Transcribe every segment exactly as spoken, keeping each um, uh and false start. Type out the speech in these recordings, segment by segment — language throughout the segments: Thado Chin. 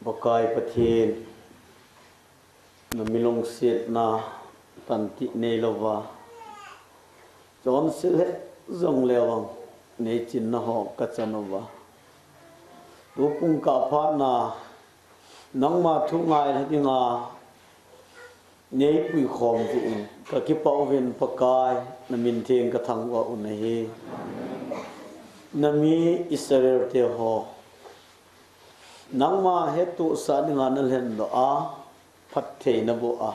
Pakai Pathen, na mi lungsetna tantih neilouva, chonset lheh jongleu vang neichinna ho kachan uva, tu pungkah phatna nangma thu ngailha dinga neipui khom jeh in kakipah uvin Pakai, na min theng kathangvah u ahi. Na mi Israel te ho nangma hettohsah dinga nalhendoh a, phatthei naboh a,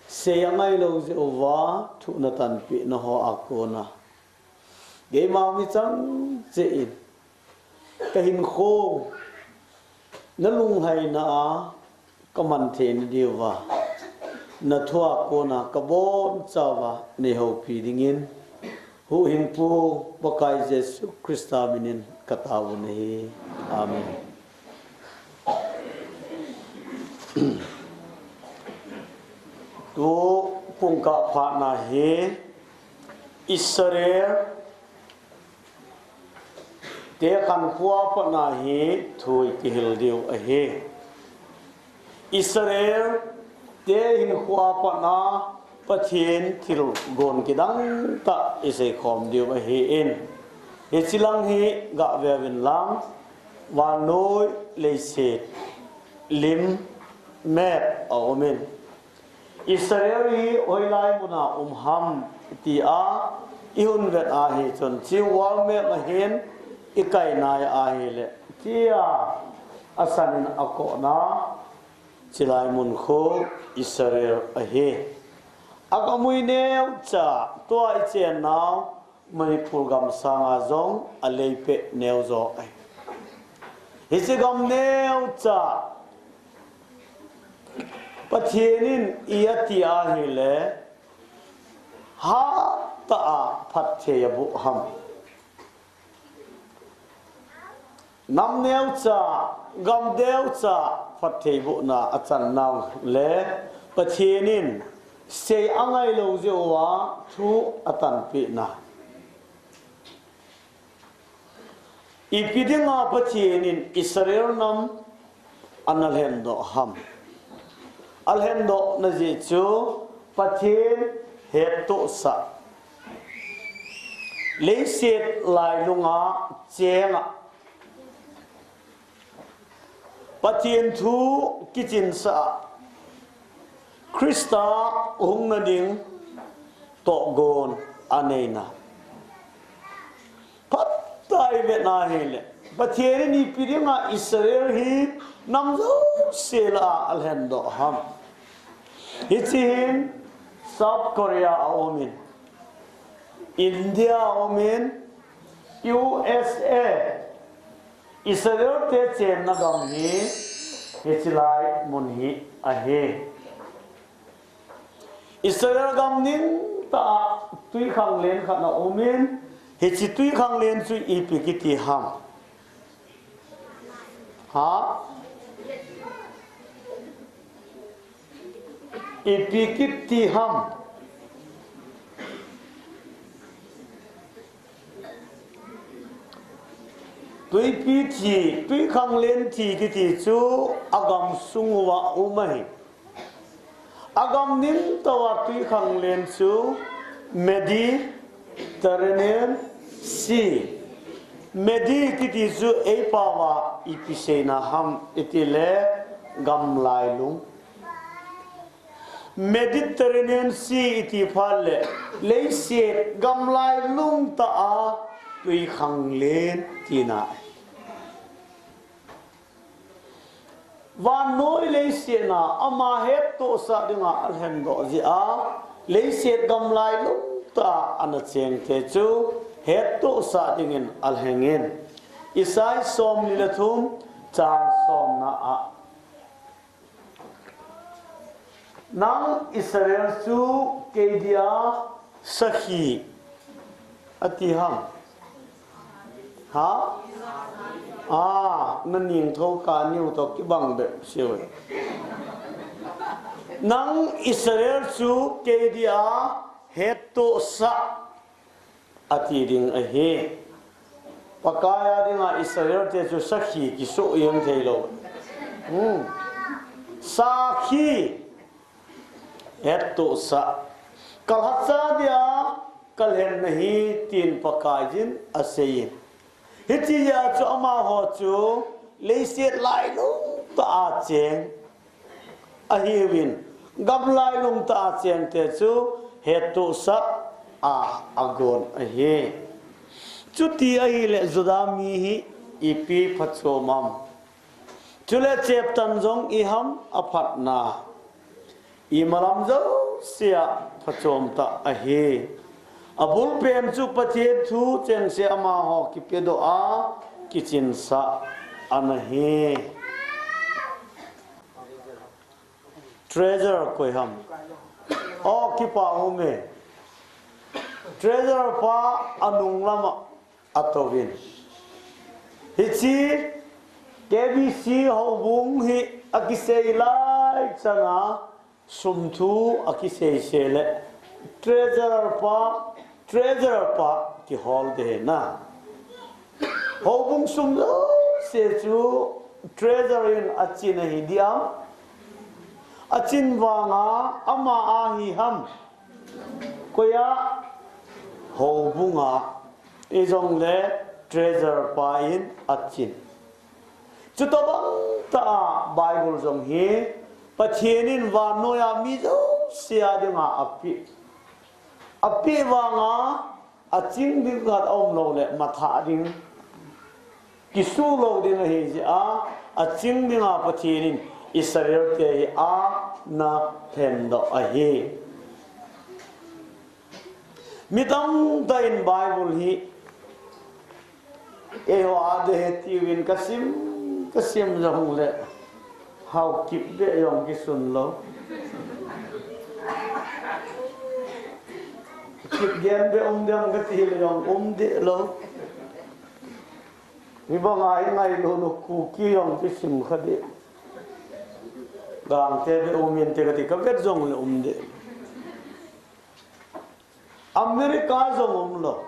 sei angailou jeh uva thu natanpeh na ho a kona keima mi chang cheh in kahinkho nalunglhaina a kaman theina diuva, na thu a kona kabonchauva neihoupi dingin, Huhhingpu Pakai Jesu Christa minin katao u ahi. Amen. Tu pungkah phatna hi Israel te khankhoa patna hi thu ikihil diu ahi. Israel te hinkhoa patna Pathen thilgon kidang tah iseikhom diu ahin, hiche lang hi gah veuvin lang, vannoi leiset lim map aumin, Israel hi hoilai muna um ham tia ihung vet ahi chun, hiche world map a hin ikai nai ahile, hichea asan in akohna chilai mun khu Israel ahi. Agamui neocha, tua ichennau Manipur gam sanga jong aleipeh neo jo ahi. Hiche gam neocha Pathen in iti ahile, hatah a phatthei aboh ham? Nam neocha, gam neocha phatthei bohna achan nau le Pathen in sei angailou jeh uva thu atanpeh na. Ipi dinga Pathen in Israel nam ana lhendoh ham? Alhendoh na jeh chu Pathen hettohsah, leiset lailunga chenga, Pathen thu kichinsah a, Christa hungna ding tohgon aneina. Phatah a ivet na hile, Pathen in ipi dinga Israel hi nam jouse lah a alhendoh ham? Hiche hin South Korea aumin, India aumin, U S A, Israel te chenna gam hi hiche lai mun hi ahi. Israel gam ning tah a twikhanglen khat aumin, hiche twikhanglen chu ipi kiti ham? Ha? Ipi kiti ham? Twipi thi, twikhanglen thi kiti chu agam sung uva um ahi. Agam ning tah uva twikhanglen chu Mediterranean Sea. Medi kiti chu eipao a ipi seina ham itile, gam lailung. Mediterranean Sea iti phat le, leiset gam lailung tah a twikhanglen tina. Vannoi leiset a ama hettohsah dinga alhendoh jeh a, leiset gam lailung tah a ana chengte chu hettohsah dingin alhengin. Isai somli le thum, chang somna a, nang Israel chu kei dia sakhi ati ham? Ha? A, naning tho kaniu toh kibang behseh e. Nang Israel chu kei dia hettohsah ati ding ahi. Pakai a dinga Israel te chu sakhi kisoh jeng theilou. Hmm. Sakhi, hettohsah. Kalhacha dia kalhen nahi, tin Pakaiyin aseiyin. Hitia chu amaho chu leiset lailung tah a cheng ahiuvin, gam lailung tah a chengte chu hettohsah a agon ahi. Chuti ahileh Juda mi hi ipi phachom am? Chule cheptan jong iham aphatna? Imalam jousea phachom tah ahi. Abulpen chu Pathen thu chengse amaho kipedoh a kichinsah ana hi. Treasurer koi ham? Oh, kipa ume. Treasurer pa anung lama atouvin. Hiche K B C houbung hi akisei lai changa sum thu akisei sele treasurer pa, treasurer pa kihol ding ahi. Houbung sum jouse chu treasurer in achin ahi diam? Achin vanga ama ahi ham? Koiya? Houbunga. Hijongle treasurer pa in achin. Chutobang tah a Bible jong hi Pathen in vannoiya mi jouse a dinga apeh. Apeh vanga aching ding khat aum louleh mathah ding, kisuh lou ding ahi jeh a, aching dinga Pathen in Israel te hi ana lhendoh ahi. Mi tamtah in Bible hi eiho a ding ahi tiuvin kasim, kasim jongle Haokip beh jong kisun lou. Kipgen beh um ding kati le jong um deh lou. Hibanga ingailutna Kuki jong kisim kha deh. Gangte beh um inte kati kavet jongle um deh. America jong umlou,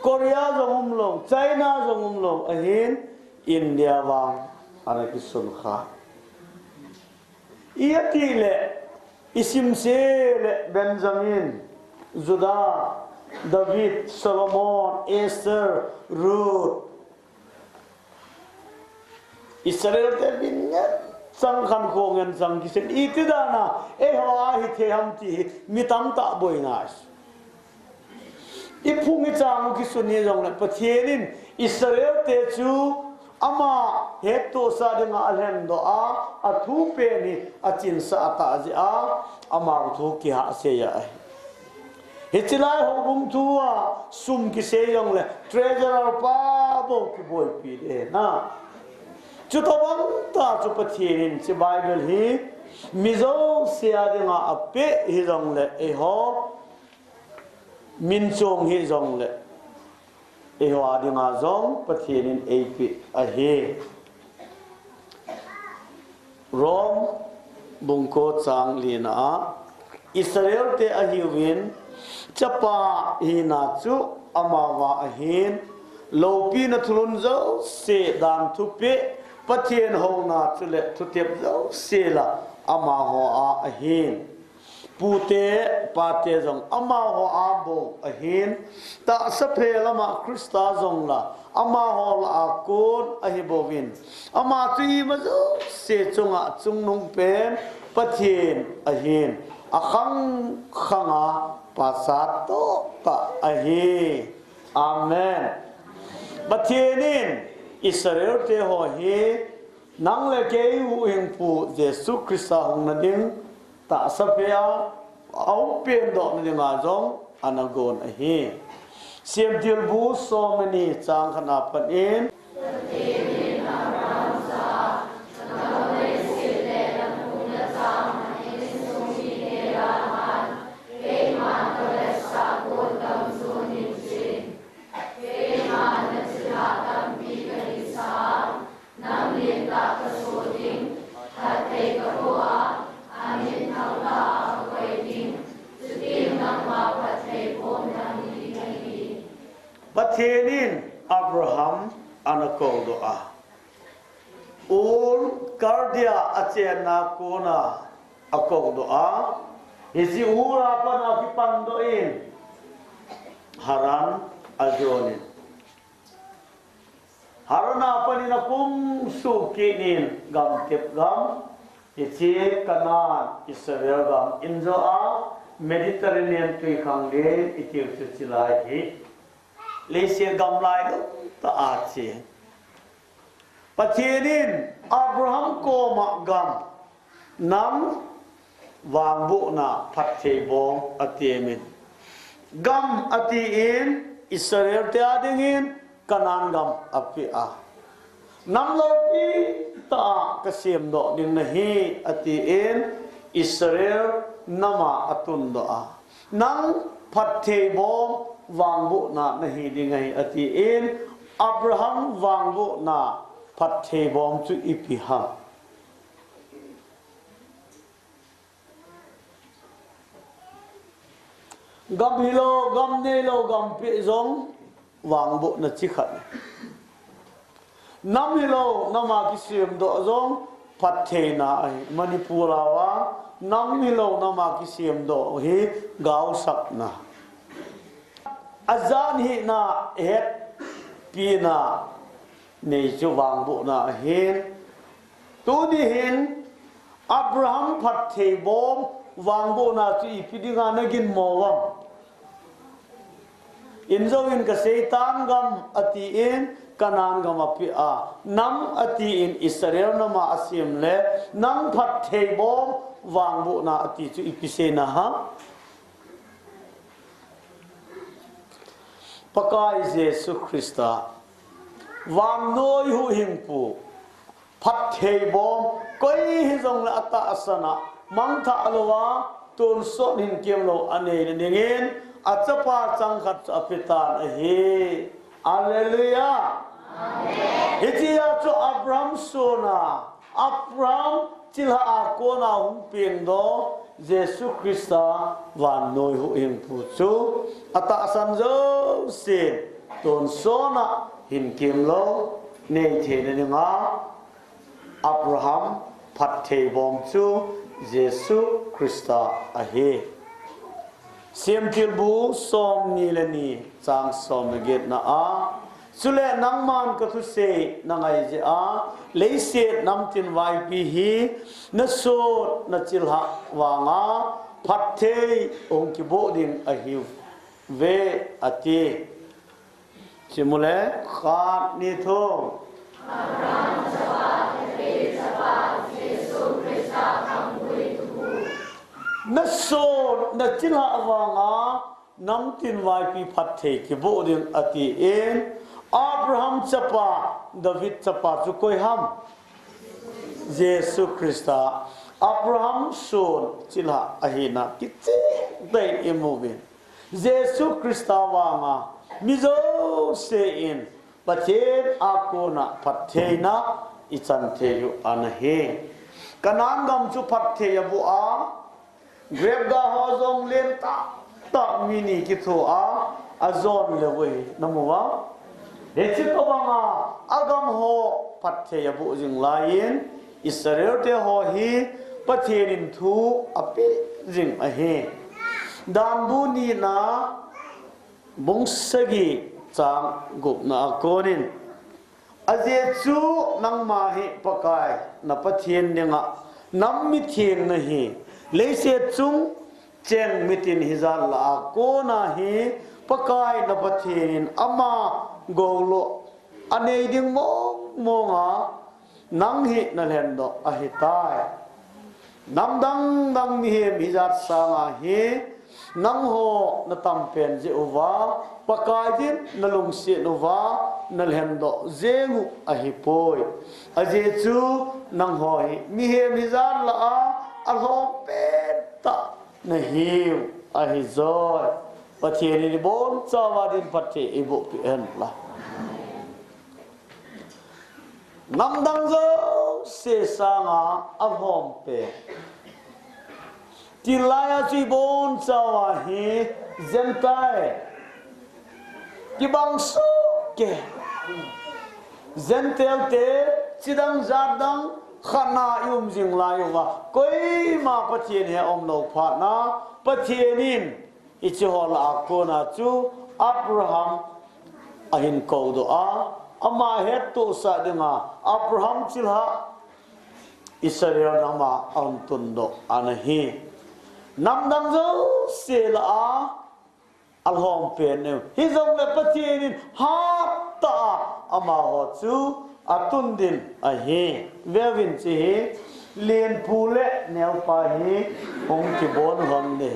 Korea jong umlou, China jong umlou, ahin India vang ana kisun kha. Iti le, isimse le Benjamin, Judah, David, Solomon, Esther, Ruth, Israel te min ngen chang, khankho ngen chang kisem. Iti dana eiho a hithei ham ti hi mi tamtah boina ahi. Iphung ichang u kisun hijongle Pathen in Israel te chu ama hettohsah dinga alhendoh a, athu pen hi achinsah tah jeh a, amau thu kihahsei ahi. Hiche lai houbung thu a sum kisei jongle treasurer pa bou kiboipi ding ahi. Chutobang tah chu Pathen in hiche Bible hi mi jouse a dinga apeh hijongle eiho min chung hijongle eiho a dinga jong Pathen in eipeh ahi. Rome bung ko chang lina a, Israel te ahiuvin, chapa hina chu amavang ahin, loupina thulhun jouse, dan thupeh, Pathen houna chule thutep jouse la amaho a ahin. Pute, pate jong amaho a bou ahin, tahsa phe lama Christa jong la amaho lah a kon ahi bouvin, ama chu ima jouse chunga chungnung pen Pathen ahin, akhang khanga pastor toh tah ahi. Amen. Pathen in Israel te ho hi nang le kei huhhingpu Jesu Christa hungna ding tahsa phe a aumpen dohna dinga jong ana gon ahi. Semtilbu somni chang khatna pat in, Pathen in Abraham ana kou doh a, Ur Chaldea a chenna kona a koudoh a, hiche Ur a pat a kipandoh in Haran a jon in, Haran a pat in a kum suh kit in gamtep gam, hiche Canaan, Israel gam in jo a, Mediterranean twikhanglen i tiu chu chilai hi. Leiset gam lai lou tah a che. Pathen in Abraham koma gam, nam, vangbohna, phatthei bom a temin, gam a tin Israel te a dingin Canaan gam a pe a. Nam loupi tah a ka semdoh ding nahi a tin Israel nam a a tundoh a. Nang phatthei bom vangbohna nahi ding ahi a tin Abraham vangbohna phatthei bom chu ipi ham. Gam hilou, gam neilou, gam peh jong vangbohna chi khat. Nam hilou, nam a kisemdoh jong phattheina ahi. Manipur a, nam hilou, nam a kisemdoh hi gaosapna. A jan hina hetpina nei chu vangbohna ahin. Tuni hin Abraham phatthei bom vangbohna chu ipi dinga na ginmo uvam? In jo in ka seitan gam a tin Canaan gam a pe a, nam a tin Israel nam a a sem le, nang phatthei bom vangbohna a ti chu ipi seina ham? Pakai Jesu Christa, vannoi huhhingpu, phatthei bom, koi hijongle atahsan a mangthah lou a, tonsot hinkemlou a neina dingin a chapa changkhat chu a pe tan ahi. Alleluia. Amen. Hitia chu Abraham sona, Abraham chilhah a kona hung pengdoh Jesu Christa, vannoi huhhingpu chu atahsan jousen tonsot a hinkemlou nei theina dinga Abraham phatthei bom chu Jesu Christa ahi. Semtilbu somni le ni, chang som le get na a, chule nangman ka thusei na ngai jeh a, leiset namtin vaipi hi na sot na chilhah vanga phatthei hung kiboh ding ahiuve, a ti. Chimule, khat, ni, thum. Na sot na chilhah vanga namtin vaipi phatthei kiboh ding a tin, Abraham chapa, David chapa chu koi ham? Jesu Christa. Abraham son chilhah ahina kicheh tah in i mu uvin. Jesu Christa vanga mi jousen Pathen a kona phattheina i chan thei u ana hi. Canaan gam chu phatthei a boh a, grep ga ho jong len tah tah mi ni kitho a, a jon le uve, na mu uva. Hiche tobanga a gam ho phatthei a boh jing laiyin, Israel te ho hi Pathen in thu a pe jing ahi. Danbu nina bung sagi chang gupna a konin, ajeh chu nangma hi Pakai na Pathen dinga nam mitheng nahi, leiset chung cheng mitin hijat lah a kona hi Pakai na Pathen in ama goulo a nei ding mong monga nang hi na lhendoh ahitai. Nam dang dang mihem hijat sanga hi nangho na tampen jeh uva, Pakai din na lungset uva na lhendoh jeng u ahipoi. Ajeh chu nangho hi mihem hijat lah a alhompen tah nahiu ahi joi. Pathen in ibonchauva din phatthei eiboh peh hen lang. Namdang jouse sanga alhompen. Tilai a chu ibonchauva hi Gentile kibang sohkei. Gentile te chidang jatdang khatna i um jing lai uva, koima Pathen he aum lou phatna, Pathen in hiche ho lah a kona chu Abraham ahin kou doh a, ama hettohsah dinga Abraham chilhah Israel nam a ahung tun doh ana hi. Namdang jouse lah a alhom pen e. Hijongle Pathen in hattah a amaho chu atun din ahi. Veuvin, hiche hi lenpu le neopa hi hung kibon lhon e.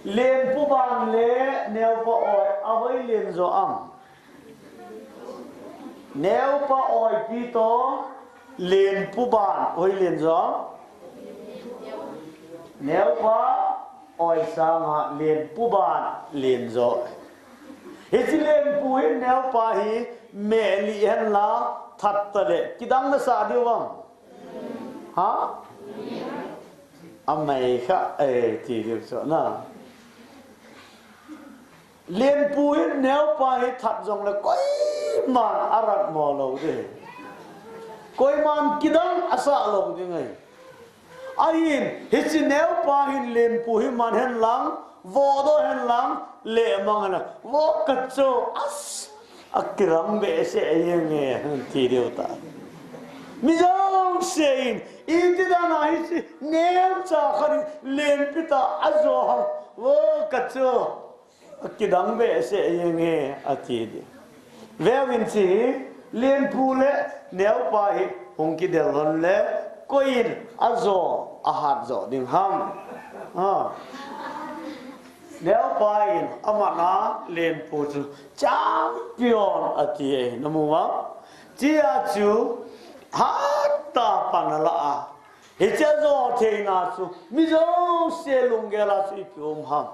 Lenpu ban le neopa oi, ahoi len jo am? Neopa oi kiti toh lenpu ban hoi len jo? Neopa oi sanga lenpu ban len jo. Hiche lenpu hin neopa hi meh lih henlang that tah le kidang nasah diu ham? Ha? Amai kha, eh, ti diu chu na. Lenpu hin neopa hi that jongle koiman arat mo lou ding. Koiman kidang asah lou ding ahi. Ahin, hiche neopa hin lenpu hi man henlang, vohdoh henlang, lehmang henlang, vo kachu, as, akidang behseh jenge, ti diu ta. Mi jousen, iti dan a hiche neocha khat hi lenpi tah a ajo ham, vo kachu, akidang behseh jenge, ati ding. Veuvin, hiche hi lenpu le neopa hi hung kidel lhon le, koiin ajo ahat jo ding ham? Ha. Neopa in aman a lenpu chu champion ati e, namu uvam? Hichea chu hattah a pan ala a, hiche ajo theina chu mi jouse lunggel a chu ipi um ham?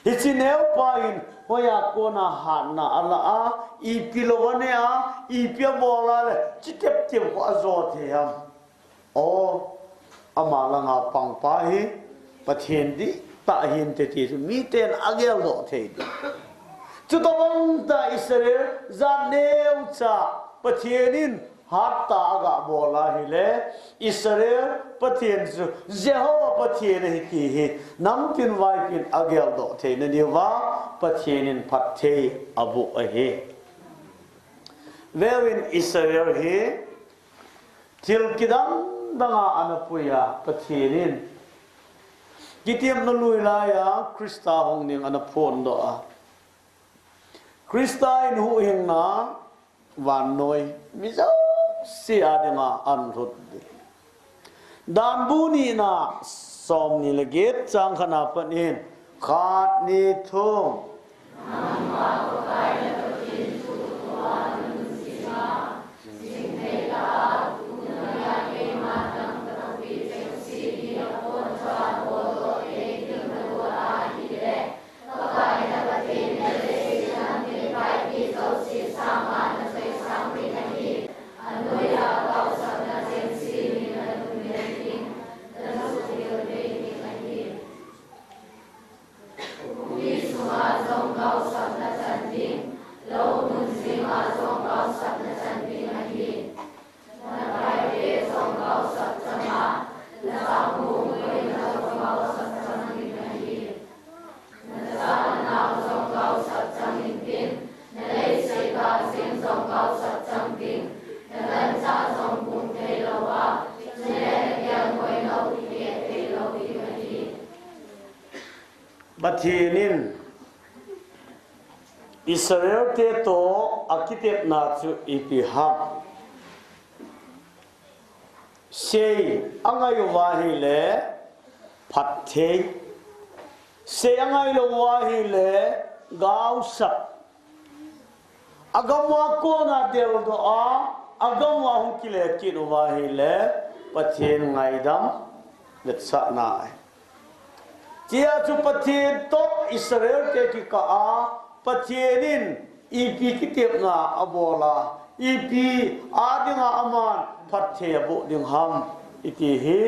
Hiche neopa in hoiya kona hatna ala a, ipi lou anei a, ipi abol a le, chutep tep kho ajo thei ham? O, ama langa pangpa hi Pathen dihtah hinte ti chu miten ageldoh thei ding. Chutobang tah Israel jat neocha Pathen in hattah a agabol ahile, Israel Pathen chu Jehovah Pathen ahi ti hi namtin vaipin ageldoh theina diuva Pathen in phatthei aboh ahi. Veuvin, Israel hi thil kidang danga ana pui a, Pathen in kitepna lui laiya Christa hung ding ana phondoh a, Christa in huhhingna vannoi mi jouse a dinga ahin lhut ding. Danbu nina, somni le get, chang khatna pat in, khat, ni, thum. Pathen in Israel te toh akitepna chu ipi ham? Sei angai uva ahile phatthei. Sei angai lou uva ahile gaosap. Agam uva kona deldoh a, agam uva hung kile kit uva ahile Pathen ngaidam vetsahna ahi. Hichea chu Pathen toh Israel te kikah a, Pathen in ipi kitepna abol a, ipi a dinga aman phatthei aboh ding ham, iti hi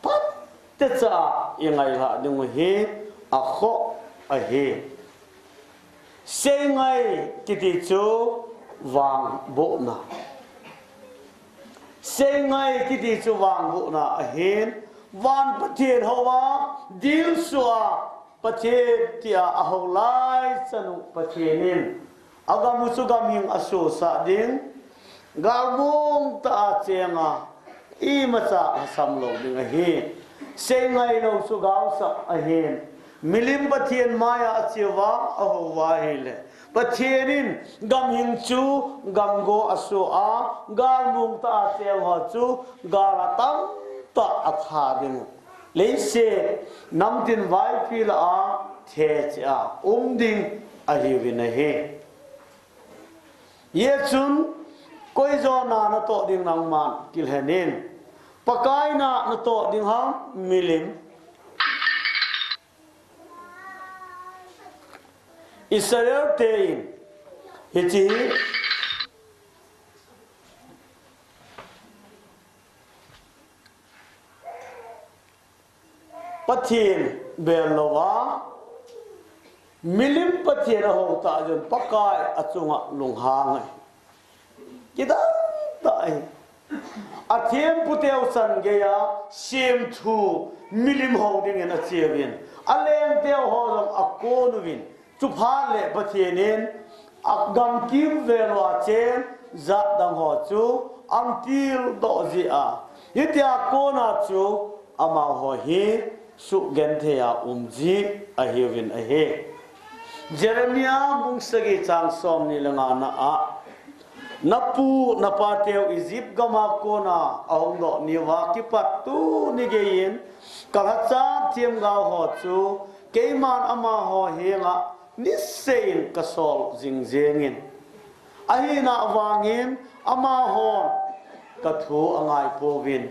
phattecha i ngailhah ding u hi akhoh ahi. Seingai kiti chu vangbohna. Seingai kiti chu vangbohna ahin, van Pathen houva, dilsuh a Pathen tia ahou lai chanu Pathen in agam u chu gamhing asosah ding, galmong tah a chenga imacha lhasam lou ding ahi. Seingai lou chu gaosap ahin, milim Pathen maia acheuva ahouva ahile, Pathen in gamhing chu gamgo aso a, galmong tah a cheng ho chu gal a tamtah atha ding u, leiset namtin vaipi lah a thecheh a um ding ahiuvin ahi. Hijeh chun, koi jona natoh ding nangman kilhen in, Pakai na natoh ding ham, milim? Israel te in hiche hi Pathen bel louva, milim Pathen ahou tah jeh un Pakai achunga lunghang ahi. Kidang tah ahi. Athempu teu chan geiya semthu milim hou dingin acheuvin, aleng teu ho jong akon uvin, chuphat le Pathen in agamkim vel uva chen jat dang ho chu aumtil doh jeh a, hitia kona chu amaho hi suhgenthei a um ji ahiuvin ahi. Jeremiah bung sagi chang somni le nga na a, napu napa teu Egypt gam a kona ahung doh ni uva kipat tuni geiyin kalhachat themgao ho chu keiman amaho henga niseh in kasol jingjeng in, ahina vangin amahon kathu angai pouvin,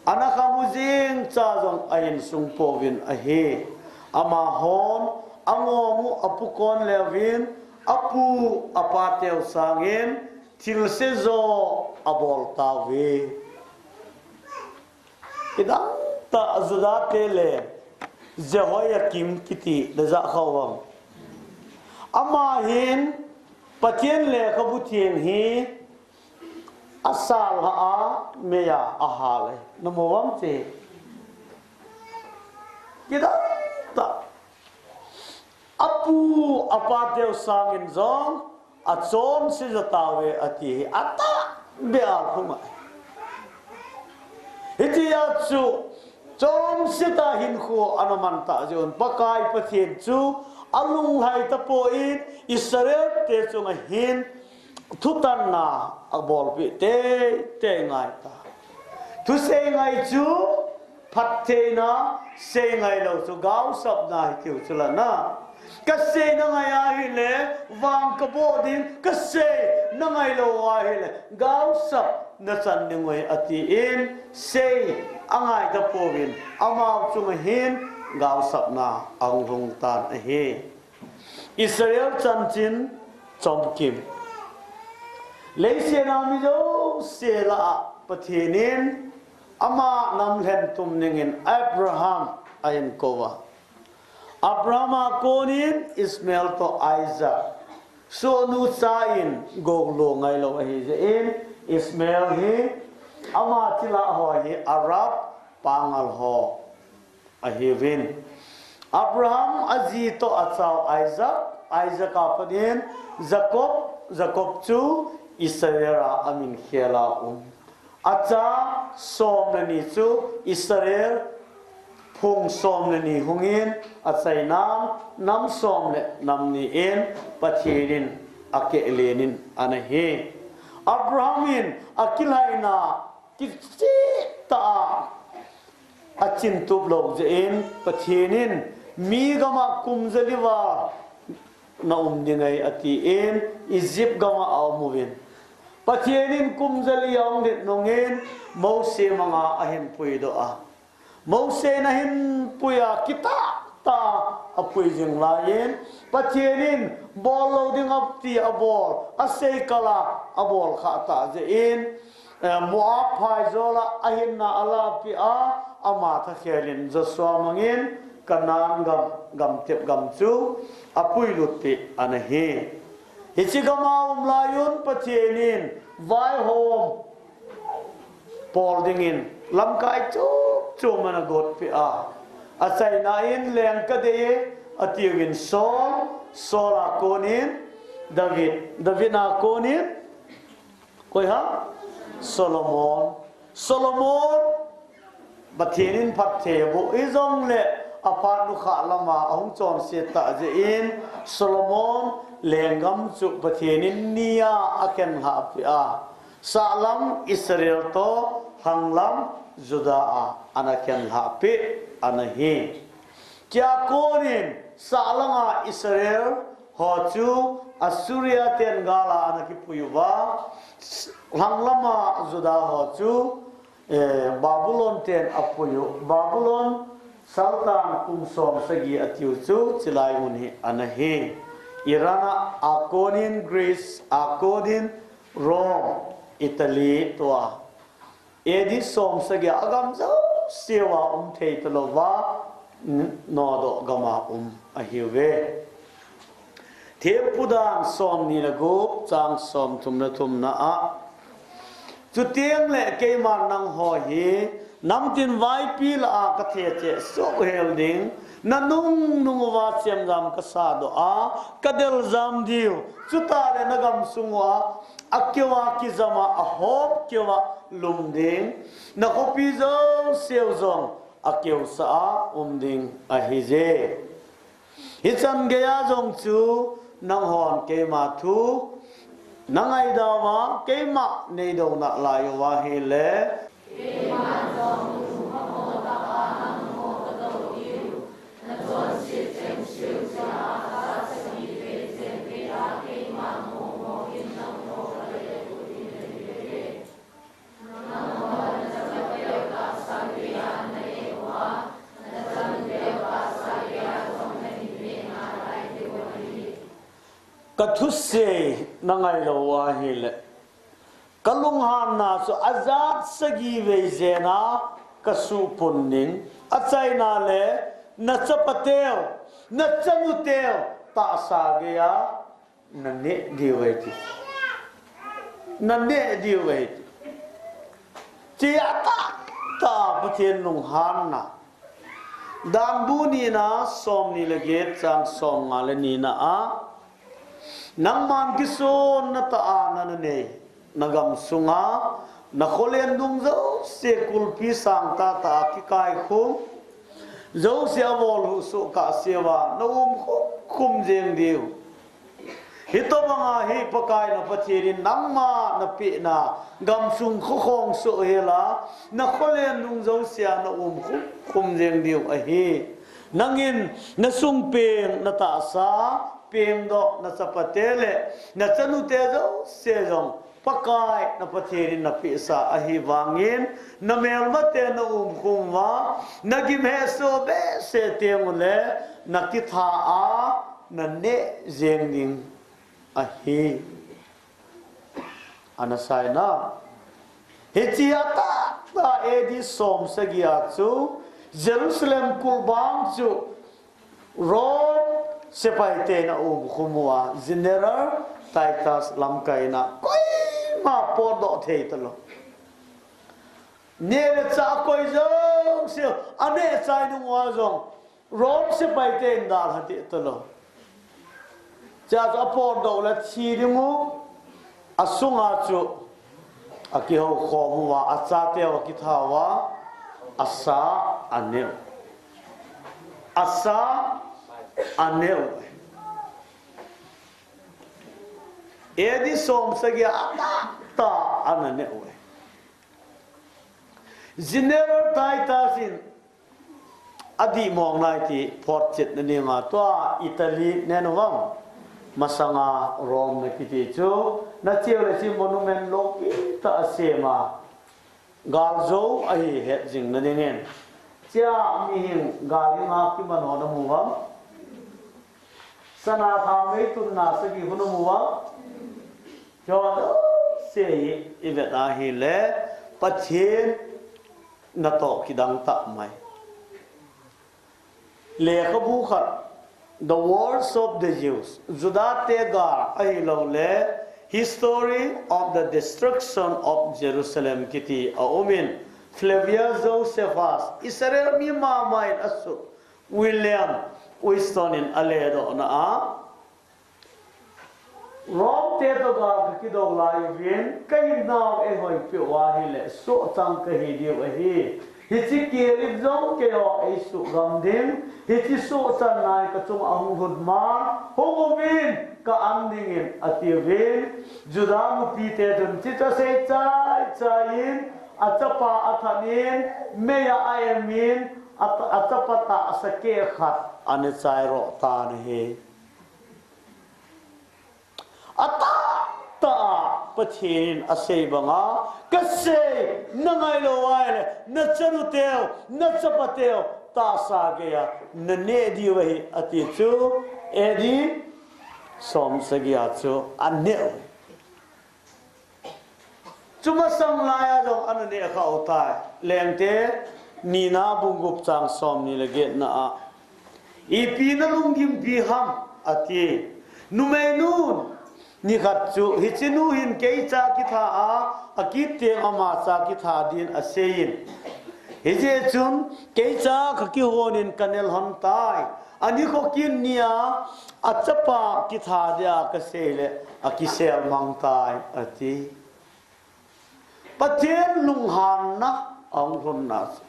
ana khang u jeng cha jong ahin sung pouvin ahi. Amahon angong u apu kon leuvin, apu apa teu sangin thilse jo abol tauve. Kidang tah Judah te le Jehoiakim kiti na jah kha uvem? Ama hin Pathen lekhabu theng hi asal ha a, meiya ahal e. Na mu uvem ti? Kidang tah. Apu apa teu sangin jong achonse jo tauve ati hi atahbeh a alhung ahi. Hitia chu chonse tah hinkho ana man tah jeh un Pakai Pathen chu alunglhai tapon Israel te chunga hin thutanna abolpeh teitei ngai ta. Thusei ngai chu phattheina, seingai lou chu gaosapna hitiu chu la na. Kasei nangai ahile, vang kaboh ding, kasei nangai lou ahile, gaosap nachan ding uve atin, sei angai tapouvin, amau chunga hin gaosapna ahung lhung tan ahi. Israel chanchin chomkim. Leiset a mi jouse lah a Pathen in ama nam lhentum dingin Abraham ahin kou a. Abraham a konin Ishmael toh Isaac, sohnu cha in gou lo ngailou ahi jeh in, Ishmael hi ama chilhah ho hi Arab pangal ho ahiuvin. Abraham aji toh achau Isaac, Isaac a patin Jacob, Jacob chu Israel a amin khel a um. Acha som le ni chu Israel phung som le ni hungin, achaina nam som le nam ni in Pathen in akehlen in ana hi. Abraham in akilhaina kicheh tah a achintup lou jeh in Pathen in mi gam a kum jali val na um ding ahi atin Egypt gam a aum uvin. Pathen in kum jali ahung let nungin Mose manga ahin puidoh a. Mose in ahin pui a kitah tah a apui jing laiyin Pathen in bol lou ding ati abol, asei kal a abol khah tah jeh in, eh, Moab phaijol a ahinna alahpeh a, ama thakhel in Joshua mangin Canaan gam, gamtep gam chu apuilut peh ana hi. Hiche gam a um laiyun Pathen in vaihom pol dingin lamkai chom chom ana gotpeh a. Achaina in leng kadei e atiuvin Saul, Saul a konin David, David a konin koi ham? Solomon. Solomon Pathen in phatthei aboh hijongle aphat nukhah lama ahung chonset tah jeh in Solomon lenggam chu Pathen in ni a akhenlhah peh a. Sahlam Israel toh lhanglam Judah a ana khenlhah peh ana hi. Chua konin sahlanga Israel ho chu Assyria ten gal a ana kipui uva, lhanglama Judah ho chu, eh, Babylon ten apui u. Babylon saltang kum som sagi atiu chu chilai mun hi ana hi. Iran a, a konin Greece, a konin Rome, Italy tua A D som sagi a agam jousea um thei talouva, n-, nodoh gama um ahiuve. Thempu dan somni le gup chang somthum le thumna a. Chuteng le keiman nangho hi, namtin vaipi lah a kathecheh soh hel ding, nanung nung uva chemjam kasadoh a, kadel jam diu, chuteng le nagam sung uva, akeuva kijam a, ahop keuva lum ding, nakhopi jouseu jong akeusah a um ding ahije. Hichan geiya jong chu nanghon keima thu nangaidauva, keima neidou nalai uva ahile, kathusei nangailou uva ahile, kalunghanna chu ajat sagi vei jeng a kasuhpun ding, achaina le nachapateu, nachanuteu tahsa geiya naneh diu ahi ti. Naneh diu ahi ti. Chea tahtah Pathen lunghanna. Dangbu nina somni le get chang somnga le nina a, nangman kisonna tah a nananei, nagam sunga nakholen dung jouse kulpi sang tahtah a kikaikhum, jouse avolhuh soh kahseuva naum khum khum jeng diu. Hitobanga hi Pakai na Pathen in nangma napehna gamsung khokhong soh hela, nakholen dung jousea naum khum khum jeng diu ahi. Nangin nasung peng, natahsa pengdoh, nachapate le nachanute jouse jong Pakai na Pathen in napehsa ahivangin, namelmate naum khum uva, nagim hesoh behseh teng ule, nakitha a naneh jeng ding ahi. Ana saina. Hichea tahtah A D som sagi a chu Jerusalem kulbang chu Rome sepaiten aum khum uva, General Titus lamkaina koima potdoh thei talou. Neh le chah koi jouseu aneh chai nung uva jong Rome sepaiten dalha deh talou. Chea chu apotdoh le thi dingu, asunga chu akihoukhom uva, achateu akitha uva, asa aneh u. Asa aneh u. A D som sagi a tahtah ana neh u. General Titus in adihmong nai ti photchetna dinga tua Italy nenu vang, masanga Rome nakiti chu, nacheu le chu monument loupitah asem a, galjou ahi hetjingna dingin. Chea mihing gal hinga kiman ho namu vang? Sana thamei tunna sagi ho namu vang? Hiho jouse hi ivet ahile, Pathen natoh kidang tah mai. Lekhabu khat, The Wars of the Jews, Juda te gal ahiloule History of the Destruction of Jerusalem kiti a um in, Flavius Josephus, Israel mi mama in asuh, William Whiston in aledohna a, Rome te toh gal ka kidou lai uvin, ka hinnau eihoipeh uva ahileh, sohchang kahi diu ahi. Hiche kel in jong keiho eisuhgam ding, hiche sohchanna hi ka chunga ahung lhun man, hung uvin, ka an dingin, atiuvin, Juda nupite chun hiche asei chai chai in, achapa athat in, meiya a-em in, a, achapa tahsa keh khat aneh chai roh tan ahi. Atahtah a Pathen in asei banga, kasei, nangai lou ahileh, nachanu teu, nachapa teu, tahsa geiya naneh diu ahi, ati chu, A D som sagi a chu aneh u. Chumasang laiya jong ananeh khah u tai. Lengte nina bung gup chang somni le getna a, ipi nalunggimpi ham, ati. Numeinun nikhat chu, hiche nu hin kei cha kitha a, akit teng ama cha kitha din asei in. Hijeh chun, kei cha kakihon in kanel lhon tai. Anikho kin nia, achapa kitha dia kasei leh, akisel mang tai, ati. Pathen lunghanna ahung lhunna chu,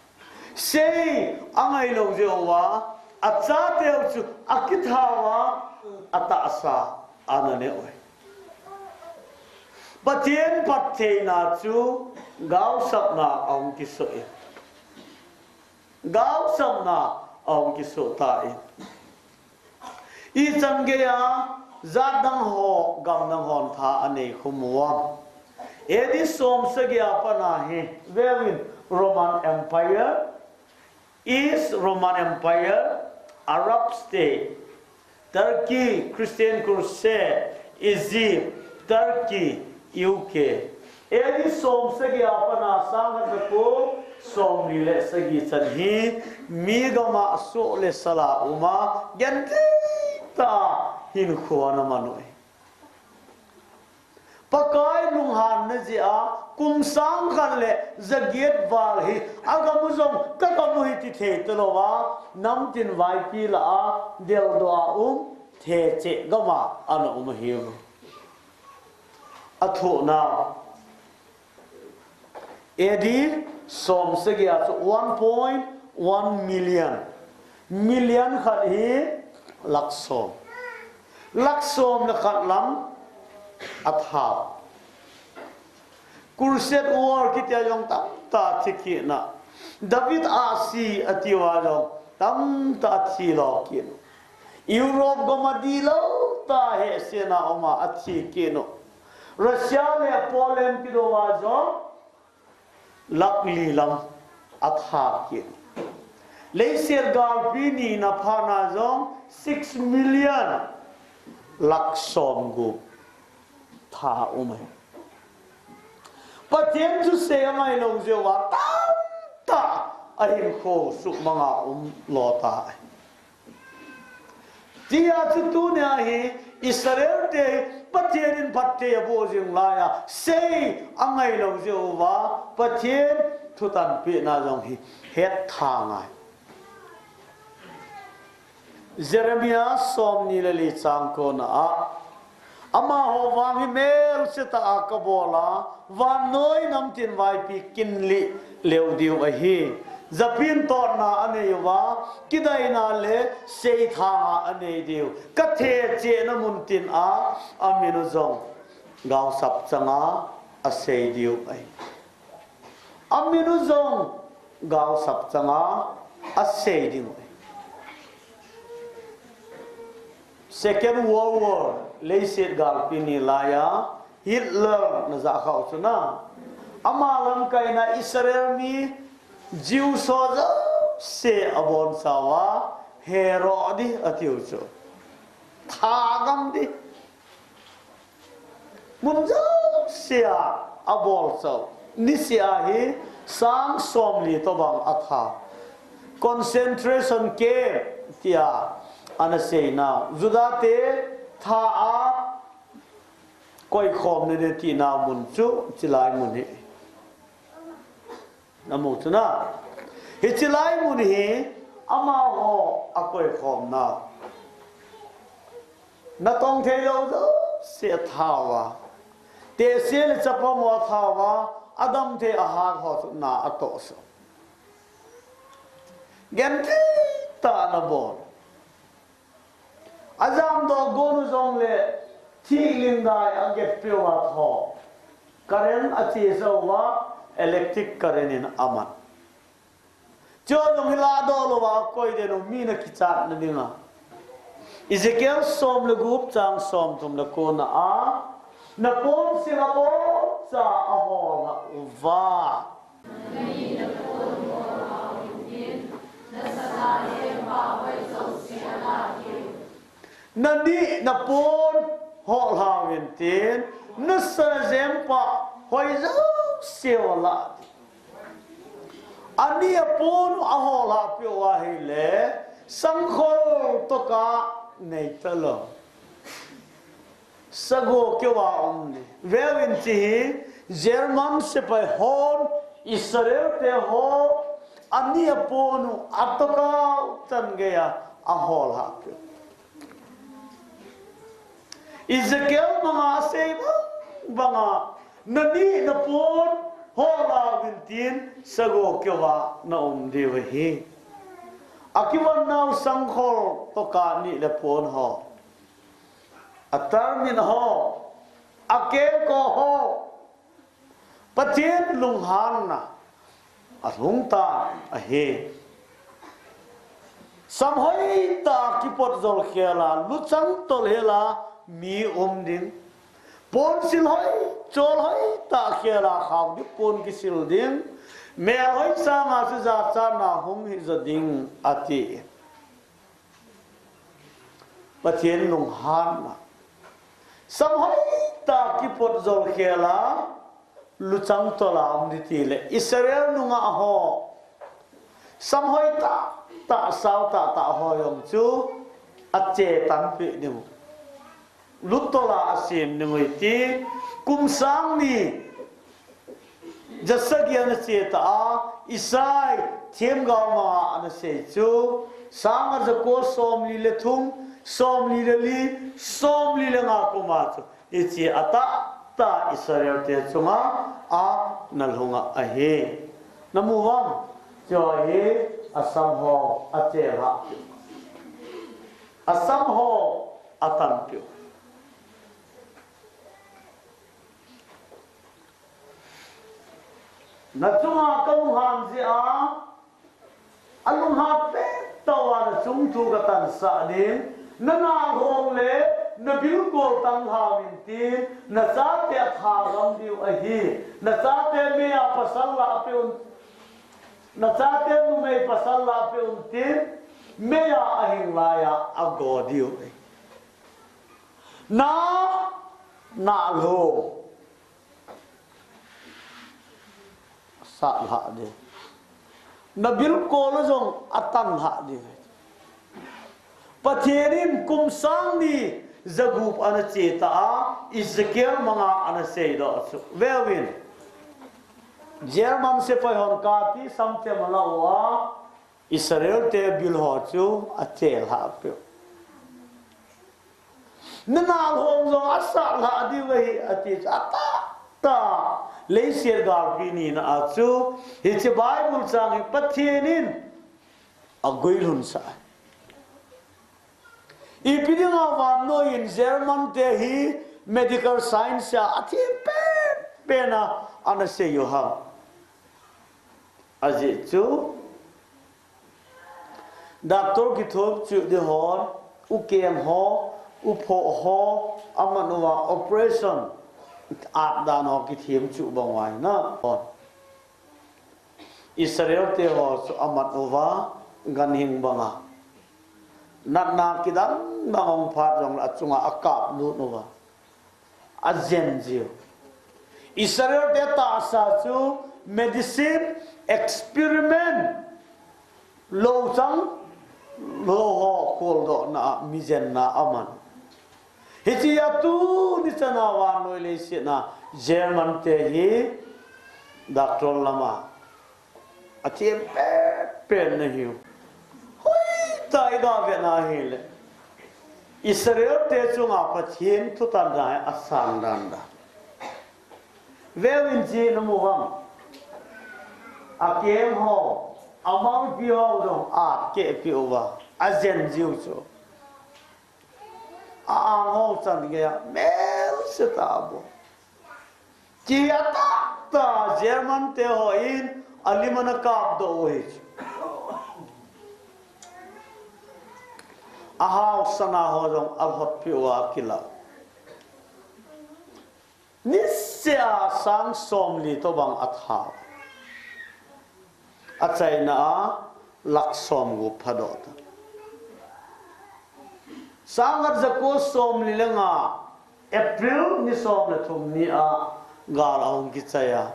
sei angai lou jeh uva, achateu chu akitha uva, atahsa ananeh u ahi. Pathen phattheina chu gaosapna ahung kisoh in, gaosapna ahung kisoh tan. Ichan geiya jat dang ho, gam dang hon tha anei khum uvem? A D som sagi a pat a hi, veuvin, Roman Empire, East Roman Empire, Arab State, Turkey, Christian Crusade, Egypt, Turkey, U K. A D som sagi a pat a sang khat jako, somli le sagi chan hi, mi gam a soh le sal a um a, genthei tah a hinkho ana man u ahi. Pakai lunghanna jeh a, kum sang khat le jaget val hi, agam u jong, kagam u ahi ti thei talou a, namtin vaipi lah a, deldoh a um, thei cheh gam a ana um ahiu. Athohna, A D som sagi a chu one point one million. Million khat hi lakh som. Lakh som le khat lam atha. Crusade War kiti a jong tamtah thi kit in a. David ahsi ati uva jong tamtah athi lo kit in. Europe gam a dihlou tah a hehsetna um a athi kit in. Russia le Poland kidou a jong lakh li lam atha kit in. Leiset galpi nina phat na jong six million, lakh som gup tha um ahi. Pathen thusei angai lou jeh uva tamtah a hinkho suhmang a um lo tai. Tia chu tunia hi Israel te hi Pathen in phatthei aboh jing laiya, sei angai lou jeh uva Pathen thutanpehna jong hi hetthang ahi. Jeremiah somni le li chang kona a, amaho vang hi melse tah a kabol a, vannoi namtin vaipi kinlih leu diu ahi. Japin totna anei uva, kidaina le seithang a anei diu. Kathechehna muntin a, amin u jong gaosap chang a asei diu ahi. Amin u jong gaosap chang a asei diu ahi. Second World War, leiset galpi ni laiya, Hitler najah khah u chu na. Ama lamkaina Israel mi Jews ho jouse abonchauva, Herod atiu chu. Thagam di. Mun jouse a abolchau. Niseh a hi sang somli tobang atha. Concentration camp tia ana seinau. Juda te tha a koikhomna ding tina mun chu, chilai mun hi. Namu chu na. Hichilai mun hi, amaho akoikhomna. Natong thei lou jouse athauva. Tehse le chapang ho athauva, adam thei ahat ho chu na atohsah. Genthei tah a nabol. Ajamdoh gon u jongle, thih lindai agetpeh uva tho. Current achesa uva, electric current in aman. Chujong hi ladoh louva akoi den u, mi nakichatna dinga. Ezekiel som le gup chang somthum le kona a, naponsil aboncha ahol lhah uva. Nanih napon hol lhau vintin, nasa najempa hoi jouse u alah ding. Anih apon u ahol lhah peh uva ahile, sangkhol toh kanei talou. Sago keuva um ding. Veuvin, hiche hi German sepai hon Israel te ho anih apon u atoh kah chan geiya ahol lhah peh u. Ezekiel manga asei bang banga, nanih napon hol lhau vintin sago keuva naum diu ahi. Akivon nau sangkhol toh kah nih le pon ho. Atarmin ho, akengkoh ho, Pathen lunghanna alhung tan ahi. Sam hoitah a kipot jol khel a, luchang tol hel a mi um ding. Ponsil hoi, chol hoitah khel a khao ding, pon kisil ding. Mel hoi sanga chu jachatna hung hi jo ding ati. Pathen lunghanna. Sam hoitah a kipot jol khel a, luchang tol a um ding tile, Israel nungah ho, sam hoitah tah, sao tah tah ho jong chu ache tanpeh ding u. Lutol a asem ding u ahi ti, kum sang ni ja sagi ana che ta a, Isai themgao manga ana sei chu, sang aja ko somli le thum, somli le li, somli le nga kum a chu, hiche atahtah Israel te chunga ana lhung ahi. Namu vang, chu hi asam ho ache lhah. Asam ho atanpeh u. Nachunga kalunghan jeh a, alunghan pet tah uva nachung thu katansah ding, nanalhong le nabilkol tang lhau vintin, nachate atha gam diu ahi, nachate meiya pasal lah peh un, nachate numei pasal lah peh un tin, meiya ahing laiya ago diu ahi. Na, nalhong sah lhah ding. Nabilkol jong atan lhah ding. Pathen in kum sang ni ja gup ana che ta a, Ezekiel manga ana seidoh chu. Veuvin. German sepai hon kati samthem ala uva, Israel te bil ho chu ache lhah peh u. Nanalhong jong asah lhah diu ahi ati chu, atahtah leiset galpi nina a chu, hiche Bible chang hi Pathen in aguilhun sah. Ipi dinga vannoi in German te hi medical science a athem pen pen a ana sei u ham? Ajeh chu, doctor kithopchuh ding hon, ukeng ho, uphoh ho, aman uva operation, atdan ho kithemchuh bang uva hi na. Israel te ho chu aman uva, ganhing banga natna kidang dang ahung phat jongle achunga akap lut uva. Ajen jiu. Israel te tahsa chu medicine experiment lou chang lou ho kholdohna a mi jenna aman. Hichea tuni chana vannoi leiset a German te hi doctor lama athem pen pen nahiu. Hoitah a iga vetna hile Israel te chunga Pathen thutanna hi asan dan dan. Veuvin, hiche namu ham? Akeng ho, amangpi ho jong atkeh peh uva, ajen jiu chu. A-ang ho chan geiya melse tah a abol. Kihei tah tah a German te hon alim ana kapdoh u ahi chu. Ahaosatna ho jong alhotpeh uva akilah u. Niseh a sang somli tobang athao. Achaina a lakh somgup phadoh tan. Sang khat jako somli le nga, April ni som le thum ni a gal ahung kichai a,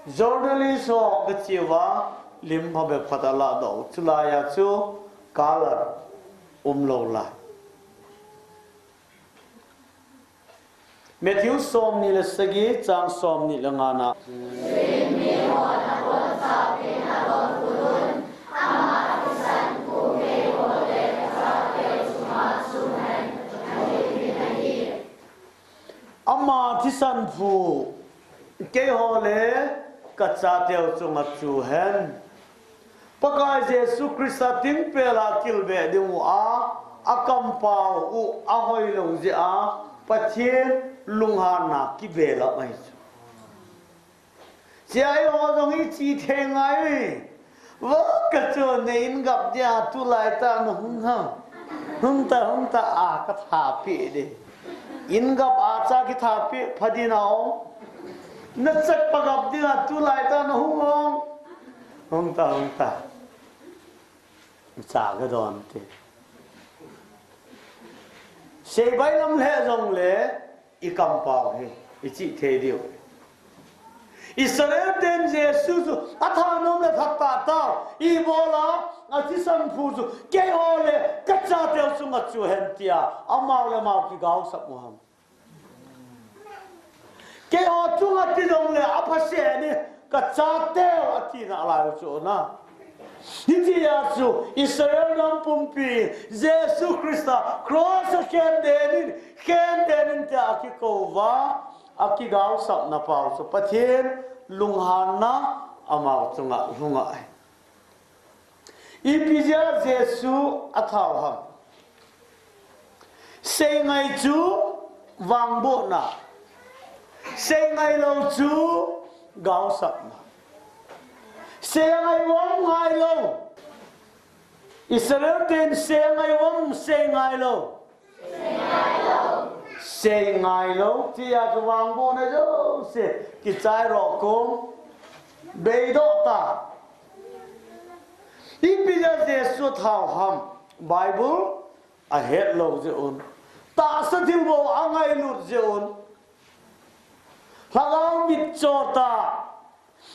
journalist ho kicheh uva lim phabep khat aladoh u, chulai a chu color umlou lai. Matthew somni le sagi, chang somni le nga na. Ama thisan phu keiho le kachateu chunga chu hen. Pakai Jesu Christa thingpel a kilbeh ding u a, akampau u ahoilou jeh a, Pathen lunghanna kibelap ahi chu. Chea eiho jong hi ichih thei ngai uve. Vo, kachon ne in gap dia tulai tah nahung ham. Hung ta, hung ta a kathapeh de. In gap a cha kithapeh pha ding aum. Nachat pa gap dia tulai tah nahung ham. Hung ta, hung ta. Cha kadon te. Sei bailam lheh jongle, ikampau hi ichih thei diu. Israel ten Jesu chu athanom le that tah tao, ibola athisan phu chu keiho le kachateu chunga chu hen tia, amau le amau kigaosap u ham. Keiho chunga ti jongle aphaseh ni, kachateu ati nalai u chu na. Hitia chu Israel gam pumpi Jesu Christa cross a khen den in, khen den in tia akikou uva, akigaosapna pau chu Pathen lunghanna amau chunga lhunga ahi. Ipi jeh a Jesu athao ham? Seingai chu vangbohna, seingai lou chu gaosapna. Seingai uvam ngailou. Israel ten seingai uvam seingai lou. Seingai lou, tia chu vangbohna jouse kichai roh kum, beidoh ta. Ipi jeh a Jesu athao ham? Bible ahet lou jeh un. Tahsa thilbol angailut jeh un. Lhagao mitcho tah.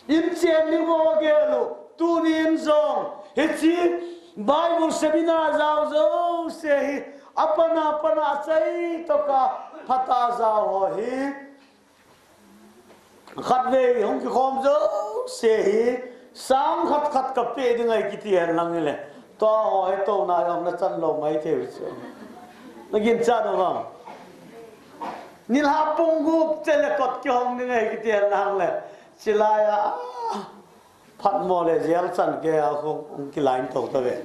Inchen ni bou agel u, tunin jong hiche Bible seminar jao jouse hi, apan a, apan a, achai tokah phatah a jao ho hi, khatvei hung kikhom jouse hi, sang khat khat kapeh ding ahi kiti henlang hile, tua ho hi touna jong nachan lou maithei u chu. Naginchat u ham? Nilhah pung gup cheh le kot kihong ding ahi kiti henlang le, chulai a, ah, phatmo le jail chan geiya hung, hung kilain tou tave.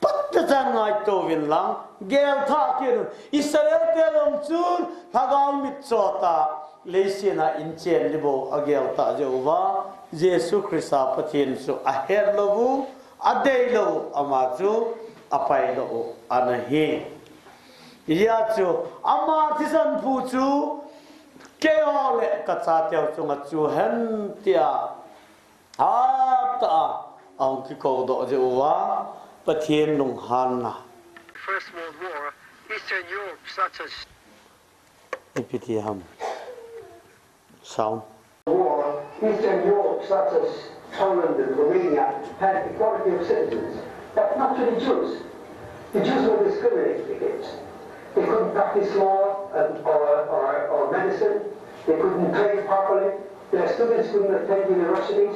Phat tah chan ngaito uvin lang, gel thah kit un. Israel te jong chun lhagao mitcho tah, leiset a inchen ni bou agel tah jeh uva, Jesu Christa Pathen chu ahet lou u, adei lou u, ama chu apai lou u ana hi. Hijeh chun ama thisan phu chu keiho le kachateu chunga chu hen tia, hatah a ahung kikoudoh jeh uva, Pathen lunghanna. First World War, Eastern Europe, such as Ipi ti ham? Sound. War, Eastern Europe, such as Poland and Romania, had equality of citizens, but not to the Jews. The Jews were discriminated against. They couldn't practice law and, or, or, or medicine. They couldn't trade properly. Their students couldn't attend universities.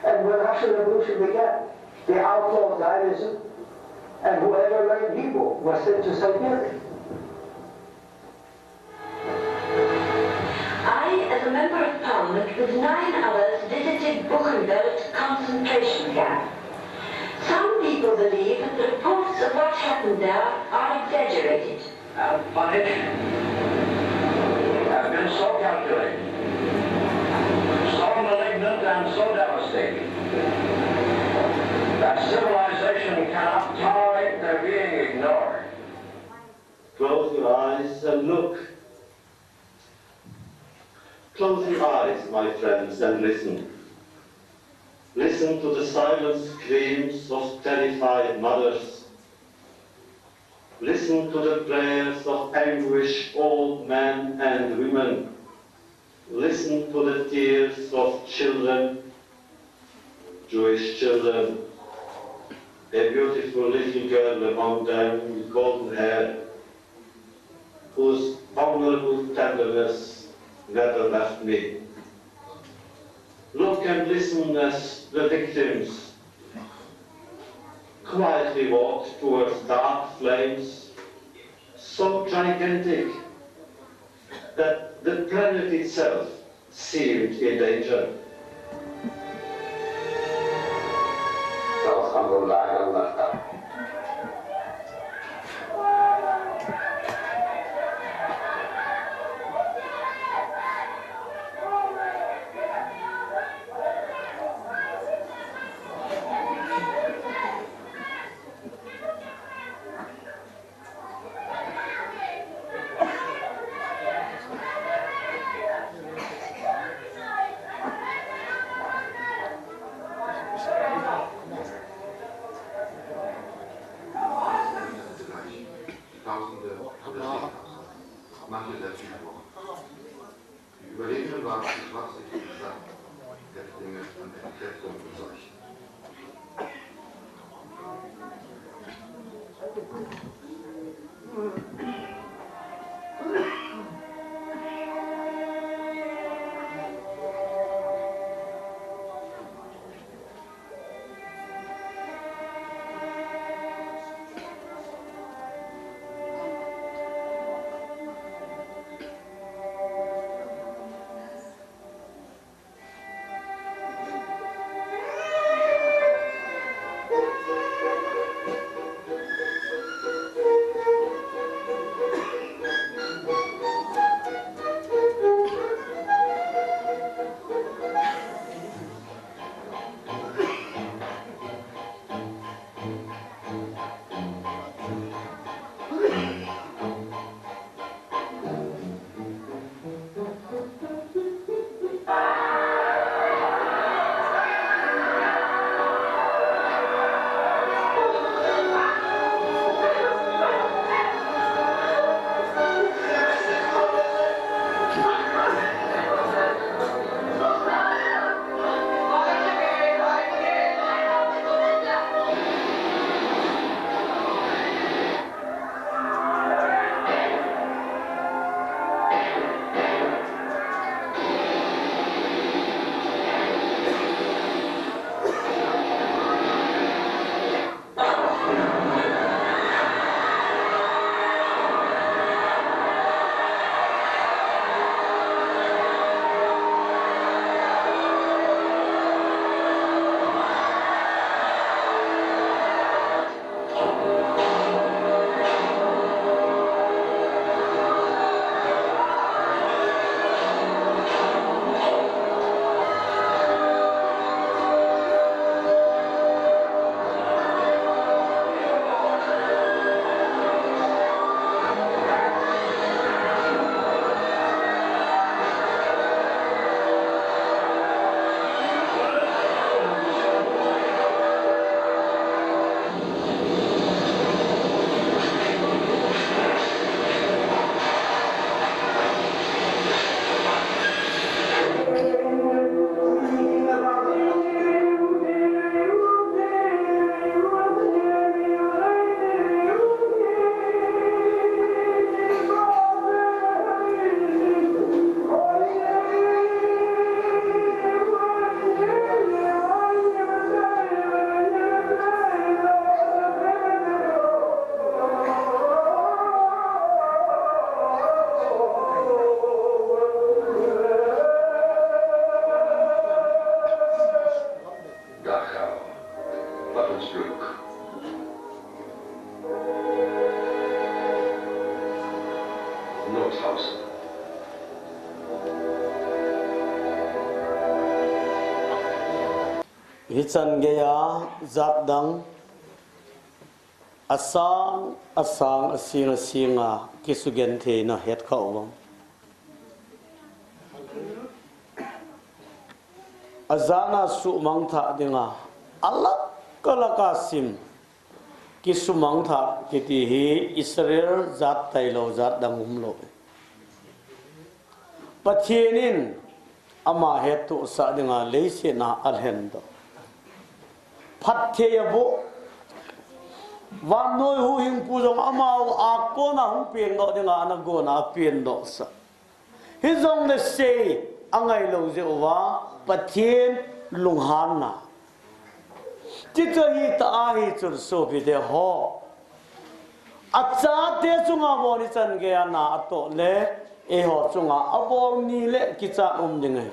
And when the Russian Revolution began, they outlawed Zionism, and whoever learned Hebrew was sent to Siberia. I, as a member of parliament with nine others, visited Buchenwald concentration camp. Some people believe that the reports of what happened there are exaggerated. Have punished, have been so calculating, so malignant and so devastating that civilization cannot tolerate their being ignored. Close your eyes and look. Close your eyes, my friends, and listen. Listen to the silent screams of terrified mothers. Listen to the prayers of anguished old men and women. Listen to the tears of children, Jewish children, a beautiful little girl among them with golden hair, whose vulnerable tenderness never left me. Look and listen as the victims quietly walked towards dark flames so gigantic that the planet itself seemed in danger. Tausende oder Zehntausende. Manche selbst in der Woche. Die Überlebenden waren zu schwach, sich zu beschaffen. Häftlinge und Entsetzung und Seuchen. Hichan geiya jatdang asang asang, asing asinga kisugentheina hetkha uvem? Ajana sumangthah dinga alak alaka sim kisumangthah kiti hi Israel jat tailou jatdang umlou. Pathen in ama hettohsah dinga leiset a alhendoh. Phatthei aboh. Vannoi huhhingpu jong amau a kona hung pengdoh dinga ana gonna apendohsah. Hijongle sei angailou jeh uva Pathen lunghanna. Tichu ahitah ahi chun sopite ho, achate chunga bou ichan geiya na atoh le eiho chunga abol ni le kichat um ding ahi.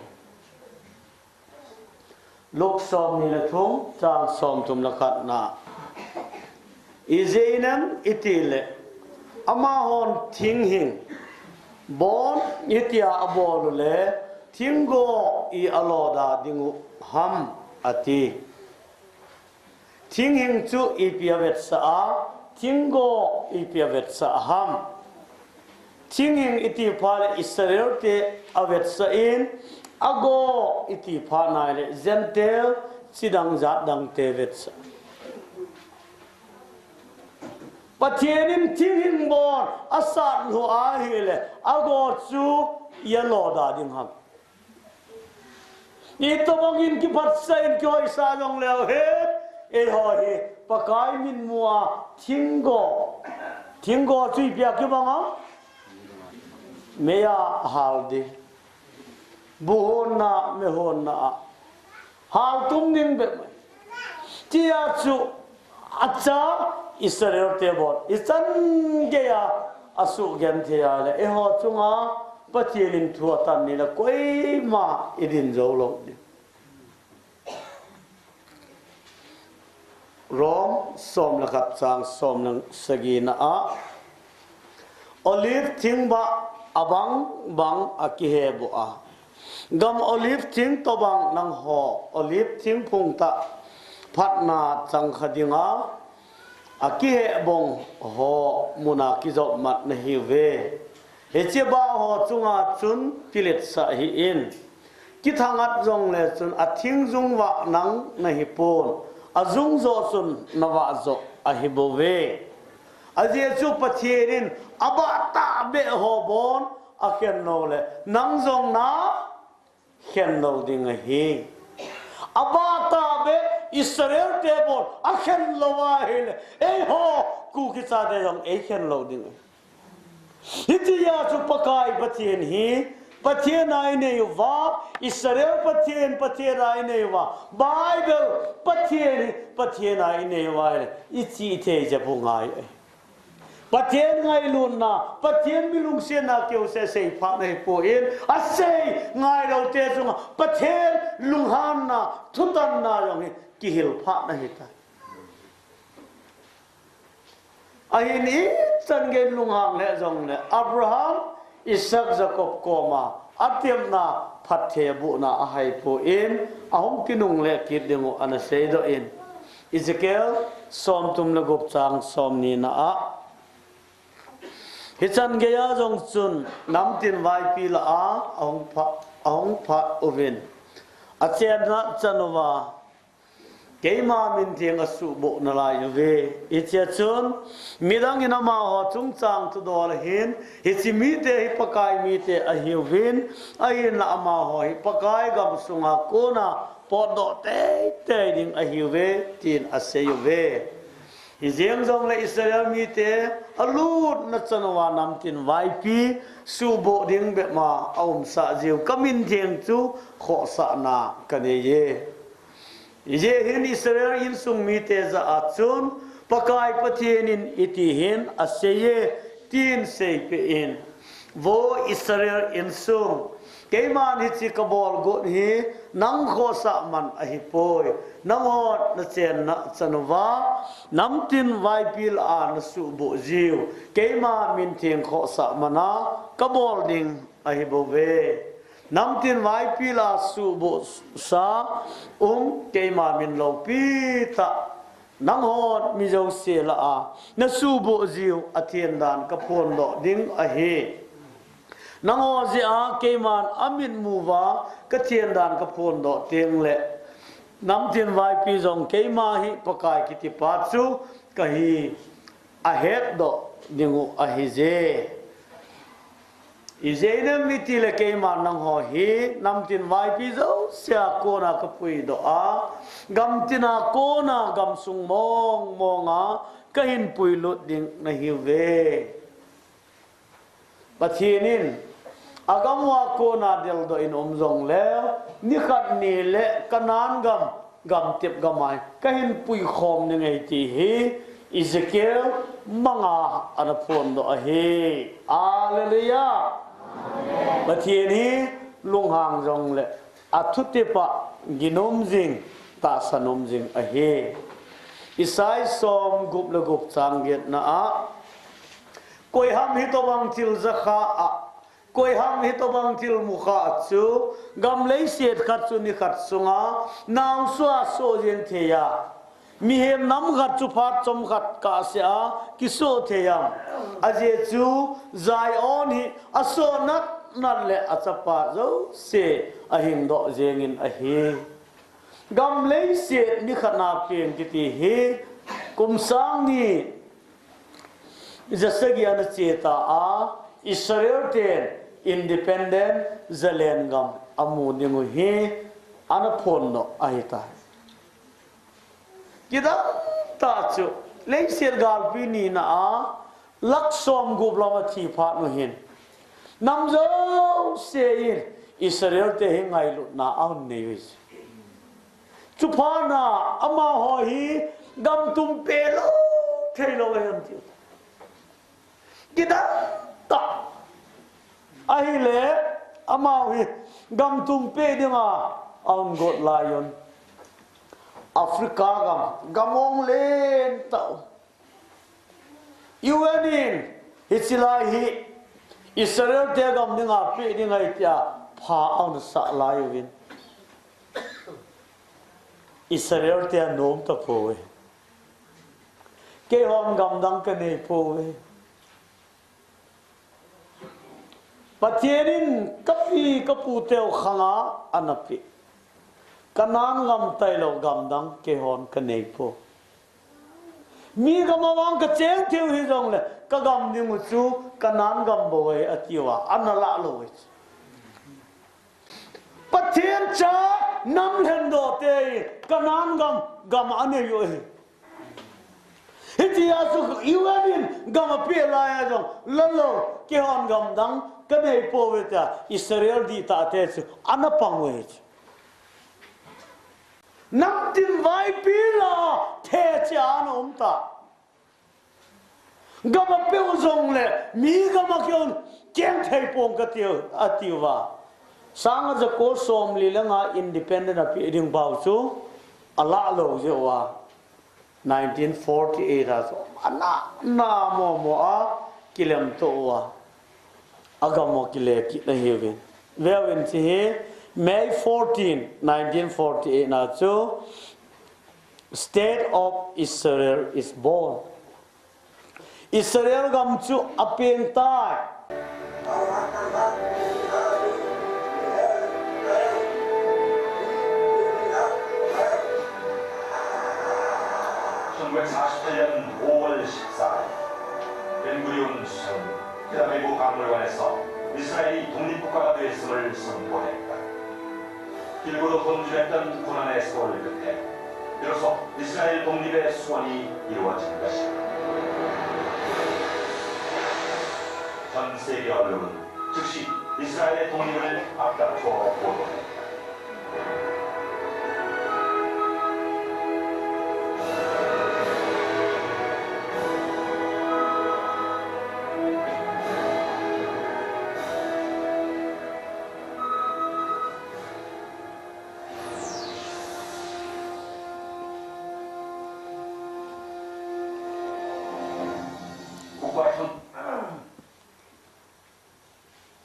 Luke somni le thum chang somthum le khatna. Ijeh inem itile amahon thinghing bon itia abol ule thinggo i aloda dingu ham ati. Thinghing chu ipi avetsah a, thinggo ipi avetsah ham? Thinghing iti phat le Israel te avetsah in, ago iti phat nai le Gentile chidang jatdang te vetsah. Pathen in thinghing bon asat lhu ahile ago chu i aloda ding ham? Itobang in kiphatsah in kihoisah jongleu hen, eiho hi Pakai mitmua thinggo. Thinggo chu ipi a kibang ham? Meiya hal ding. Buhonna, meihonna a hal tum ding bep mai. Tia chu acha Israel te bon ichan geiya asugenthei a le eiho chunga Pathen in thu atan ni le koima idin jou lou ding. Rom som le khat chang som le sagina a, Olive thing bah abang bang akiheboh a, gam olive thing tobang nangho olive thingphung tah phatna changkha dinga akihebong ho muna kijopmat nahiuve. Hiche bah ho chunga chun kiletsah hih in. Kithangat jongle chun athingjung vah nang nahipon, ajung joh chun navah joh ahibouve. Ajeh chu Pathen in abah tahbeh ho bon akhen lou le nang jong nakhen lou ding ahi. Abah tahbeh Israel te bon akhen lou ahile eiho Kuki chate jong eikhen lou ding ahi. Hitia chu Pakai Pathen hi Pathen a inei uva, Israel Pathen, Pathen a inei uva, Bible Pathen hi Pathen a inei uva ahile ichihthei jep u ngai ahi. Pathen ngailutna, Pathen milungsetna keuseh seiphat nahipon, asei ngailou te chunga Pathen lunghanna, thutanna jong hi kihilphat nahitai. Ahin ichan gei lunghang lheh jongle Abraham, Isaac, Jacob koma atepna phatthei abohna ahaipon, ahung kinungle kit dingu ana seidoh in. Ezekiel somthum le gup chang somnina a, hichan geiya jong chun namtin vaipi lah a ahung phat, ahung phat uvin, achenna chan uva keima mintheng asuhboh nalai uve. Hichea chun midang in amaho chungchang thudol ahin, hiche mite hi Pakai mite ahiuvin, ahinla amaho hi Pakai gamsunga kona potdoh teitei ding ahiuve, tin asei uve. Hijeng jongle Israel mite alutna chan uva namtin vaipi suhboh ding bepma aumsah jiu, kamintheng chu khohsahna kaneiye. Hijeh hin Israel insung mite jah a chun Pakai Pathen in hiti hin aseiye, tin seipeh in. Vo Israel insung, keiman hiche kabol got hi nang khohsah man ahipoi. Nanghon nachenna chanu va namtin vaipi lah a nasuhboh jiu keima mintheng khohsah mana kabol ding ahibouve. Namtin vaipi lah a suhbohsa um keima min loupi tah nanghon mi jouse lah a nasuhboh jiu athen dan kaphondoh ding ahi. Nangho jeh a keiman amitmu va kathen dan kaphondoh tengle namtin vaipi jong keima hi Pakai kitipa chu kahi ahetdoh dingu ahije. Ijeh inem itile keiman nangho hi namtin vaipi jousea kona kapuidoh a, gamtina kona gamsung mong monga kahin puilut ding nahiuve. Pathen in agam uva kona deldoh in um jongle, nikhat nile Canaan gam, gamtep gam a kahin puikhom ding ahi ti hi Ezekiel manga ana phondoh ahi. Alleluia. Pathen hi lunghang jongle athutep a ginom jing, tahsa nom jing ahi. Isai somgup le gup chang getna a, koiham hitobang thil jakha a, koiham hitobang thil mukha a chu, gam leiset khat chu nikhat sunga naosua soh jeng thei a, mihem nam khat chu phat chomkhat kahsea kisoh thei am? Ajeh chu Zion hi asoh natnat le achapa jouse ahingdoh jengin ahi. Gam leiset nikhat na peng kiti hi kum sang ni jasagi ana cheta a, Israel ten independent zalen gam amu dingu hi ana phondoh ahitai. Kidang tah chu, leiset galpi nina a lakh somgup lam athi phat u hin nam jouse in Israel te hi ngailutna ahung neiuve. Chuphat na amaho hi gamtum pelou theilou ahi tiu. Kidang tah ahile, amaho hi gamtum pe dinga ahung got laiyun, Africa gam, gam ong lentah u, U N in hiche lai hi Israel te gam dinga pe ding ahi tia pha ahung sah laiyuvin, Israel te anom tapouve. Keihon gamdang kanei pouve. Pathen in kapi kapu teu khanga ana pe. Canaan gam tailou gamdang keihon kanei pou. Mi gam a vang kacheng theiu hijongle kagam dingu chu Canaan gam bou ahi atiuva ana lah lou ahi. Pathen cha nam lhendoh te Canaan gam, gam aneiu ahi. Hitia chu U N in gam apeh laiya jong, lalo, keihon gamdang kanei pouve tia Israel dihtah te chu ana pang uve chu. Namtin vaipi lah a thechea ana umta. Gam apeu jongle mi gam a keihon keng thei pong katiu, atiuva. Sanga jako somli le nga independent apeh ding bou chu alah lou jeh uva, nineteen forty-eight a chu ana, ana momo a kilemto uva, agam u kile kit nahiuvin. Veuvin hiche hi May fourteen, nineteen forty-eight na chu State of Israel is born. Israel gam chu apeng tai. 천구백사십팔 년 오월 십사 일, 벤구리온 수사는 텔아비브 박물관에서 이스라엘이 독립국가가 되었음을 선포했다. 길고도 혼란했던 고난의 세월 끝에 비로소 이스라엘 독립의 소원이 이루어진 것이다. 전 세계 언론은 즉시 이스라엘의 독립을 앞다투어 보도했다.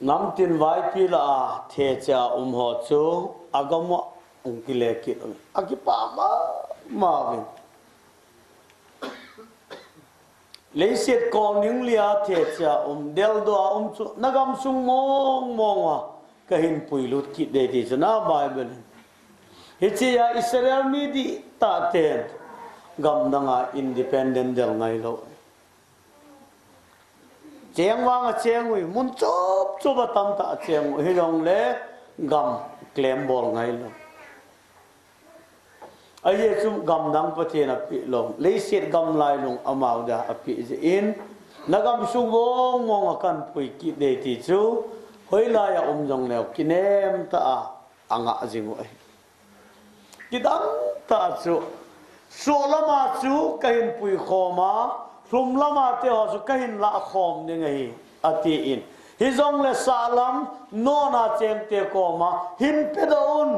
Namtin vaipi lah a thecha um ho chu agam a hung kile kit u. Akipah mama uvin. Leiset kol ning lia thecha um, deldoh a um chu nagam sung mong mong a kahin puilut kit ding ti chu na Bible in. Hichea Israel mi dihtah ten gamdang a independent del ngai lou. Cheng vang a cheng uvin, mun chop chop a tamtah a cheng uvin, hijongle gam claim bol ngai lou. Ajeh chu gamdang Pathen in apeh lou, leiset gam lailung amau dia apeh jeh in, nagam sung mong mong a kahin pui kit ding ti chu, hoilai a um jongleu kinem tah a angah jing u ahi. Kidang tah chu, soh lam a chu kahin pui khom a, lhum lam a te ho chu kahin lah khom ding ahi, atin. Hijongle sahlam, nona cheng te koma hin pedoh un.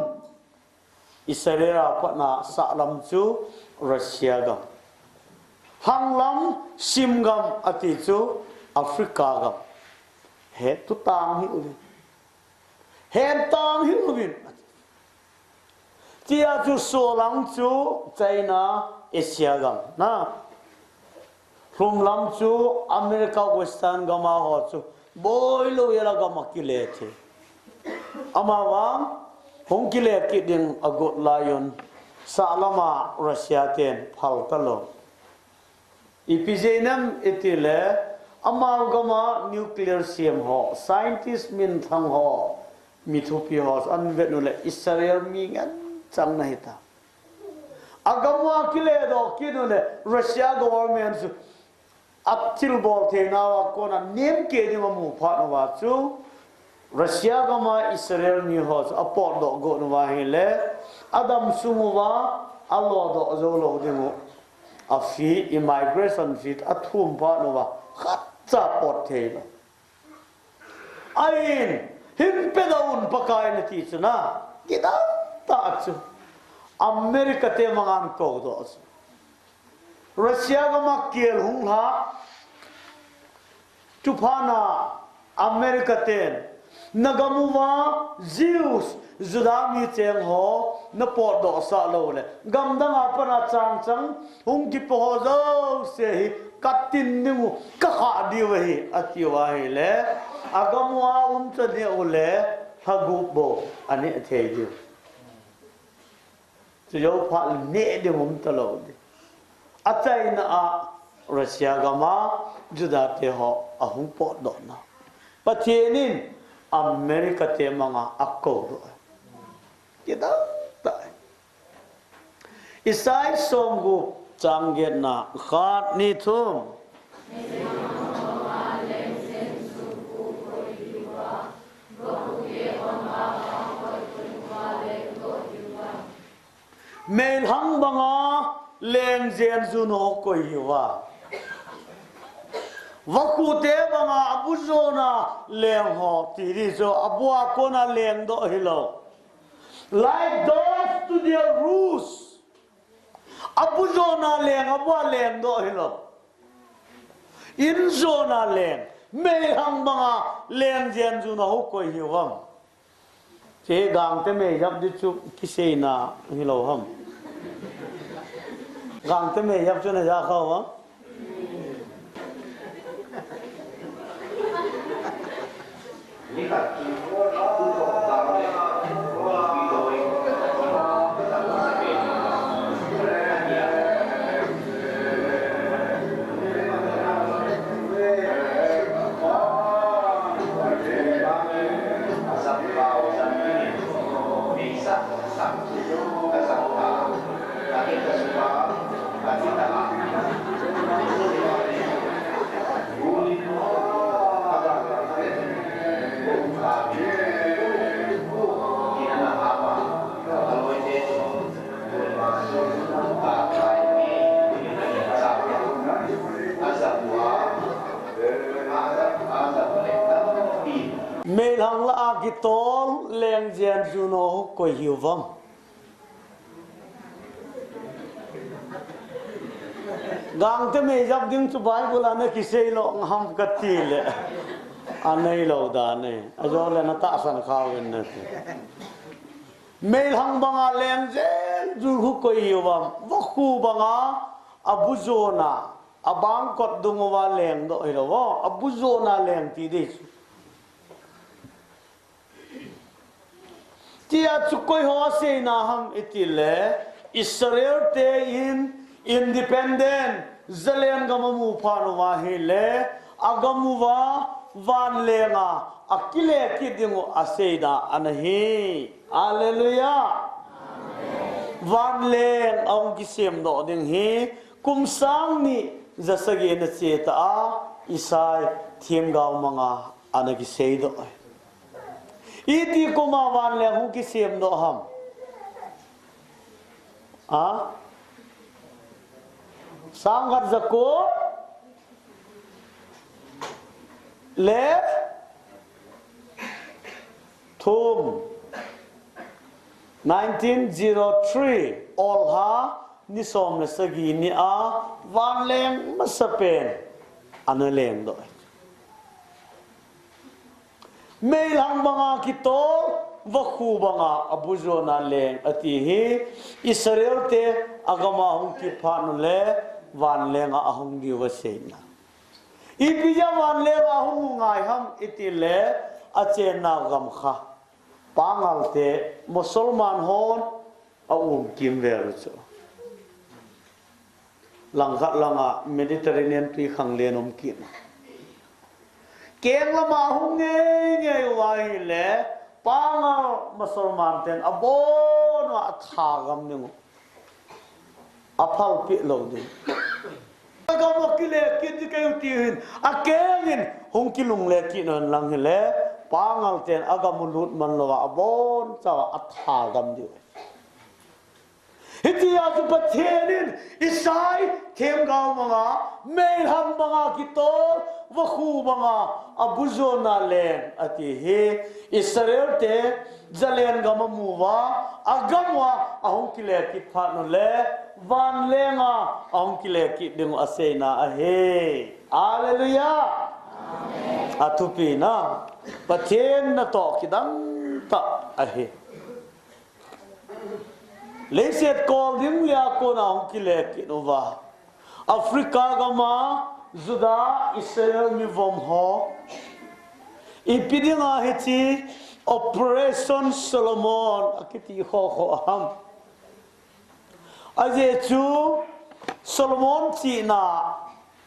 Israel a pat a sahlam chu Russia gam. Lhanglam Sim gam ati chu Africa gam. He tutang hih uvin. Hentang hih uvin. Tia chu soh lam chu China, Asia gam. Na. Lhum lam chu America Western gam a ho chu boi lou a la gam a kile thei. Amavang hung kile kit ding agot lai un sahlam a Russia ten phal talou. Ipi jeh inem itile amau gam a nuclear sem ho, scientist minthang ho, mi thupi ho chu ahin vet uleh Israel mi ngen chang na hita. Agam a kile doh kit uleh Russia government chu athilbol theinau a kona nemkei ding amu phat uva chu Russia gam a Israel mi ho chu apotdoh got uva ahile, adam sung uva alodoh jou lou ding u. A fee, immigration fee athum phat uva khatcha pot thei lou. Ahin, hin pedoh un Pakai in ati chu na, kidang tah chu. America te manga ahin koudoh chu. Russia gam a kel hung lha. Chuphat a America ten, nagam uva Jews, Juda mi cheng ho napotdoh sah lou le, gamdang a pat a chang chang hung kipo ho jouse hi katin ding u, kakhah diu ahi, ati uva ahile, agam uva um chu aneh uleh, lha gup bou aneh thei diu. Chujou phat le neh ding um talou ding. A China a Russia gam a Juda te ho ahung potdoh na. Pathen in America te manga akoudoh. Kidang tah. Isaiah somgup chang getna khat ni thum. Meilhang banga leng jen jun ho koi hiuva. Vakhu te banga abu jona leng ho ti di chu abu a kona lengdoh hilou. Like dogs to their roost. Abu jona leng, abu a lengdoh hilou. In jona leng, meilhang banga leng jen jun ho koi hiuvam. Che Gangte mei jap di chu kiseina hilou ham. Gangte mei jap chu na ja kha ham. Meilhang lah a kitol leng jen jun ho koi hiuvam. Gangte mei jap ding chu Bible a na kisei lou ham kati le. Anei lou dan e. Ajole natahsan kha uvin nati. Meilhang banga leng jeng jul khu koi hiuvam. Vakhu banga abujona, abangkot dunguva lengdoh hilou. Abujona leng ti dei chu. Tia chu koi ho aseina ham itile, Israel te in independent, Zalen gam amu phat uva ahile, agam uva vanlenga akile kit dingu aseina ana hi. Hallelujah. Vanleng ahung kisemdoh ding hi kum sang ni ja sagi na che ta a, Isai themgao manga ana kiseidoh. Iti kuma vanleng hung kisemdoh ham? A? Sang khat ja ko le thum, nineteen zero three, Olha ni som le sagi ni a vanleng masapen ana lengdoh. Meilhang banga kitol, vakhu banga abujona leng ati hi, Israel te agama hung kit phat ule, vanlenga ahung diu aseina. Ipi jeh a vanlenga ahung u ngai ham itile, achenna gam kha, Pangal te, Musalman hon aum kimvel u chu. Langkhat langa Mediterranean twikhanglen um kit. Keng lama hung ngei ngei uva ahile, Pangal Musalman ten abon uva atha gam dingu, aphalpeh lou ding. Agam akile kit ding keu ti hin, akeng in hung kilungle kit un lang hile, Pangal ten agam u lut man louva abonchauva atha gam diu. Hitia chu Pathen in Isai themgao banga, meilhang banga kitol, vakhu banga abujona leng ati hi, Israel te Zalen gam amu uva, agam uva ahung kile kit phat ule, vanlenga ahung kile kit dingu aseina ahi. Hallelujah. Athupina, Pathen natoh kidang tah ahi. Leiset kol ding lia kona hung kile kit uva, Africa gama Juda, Israel mivom ho, ipi dinga hiche Operation Solomon akiti khokho ham? Ajeh chu Solomon chihna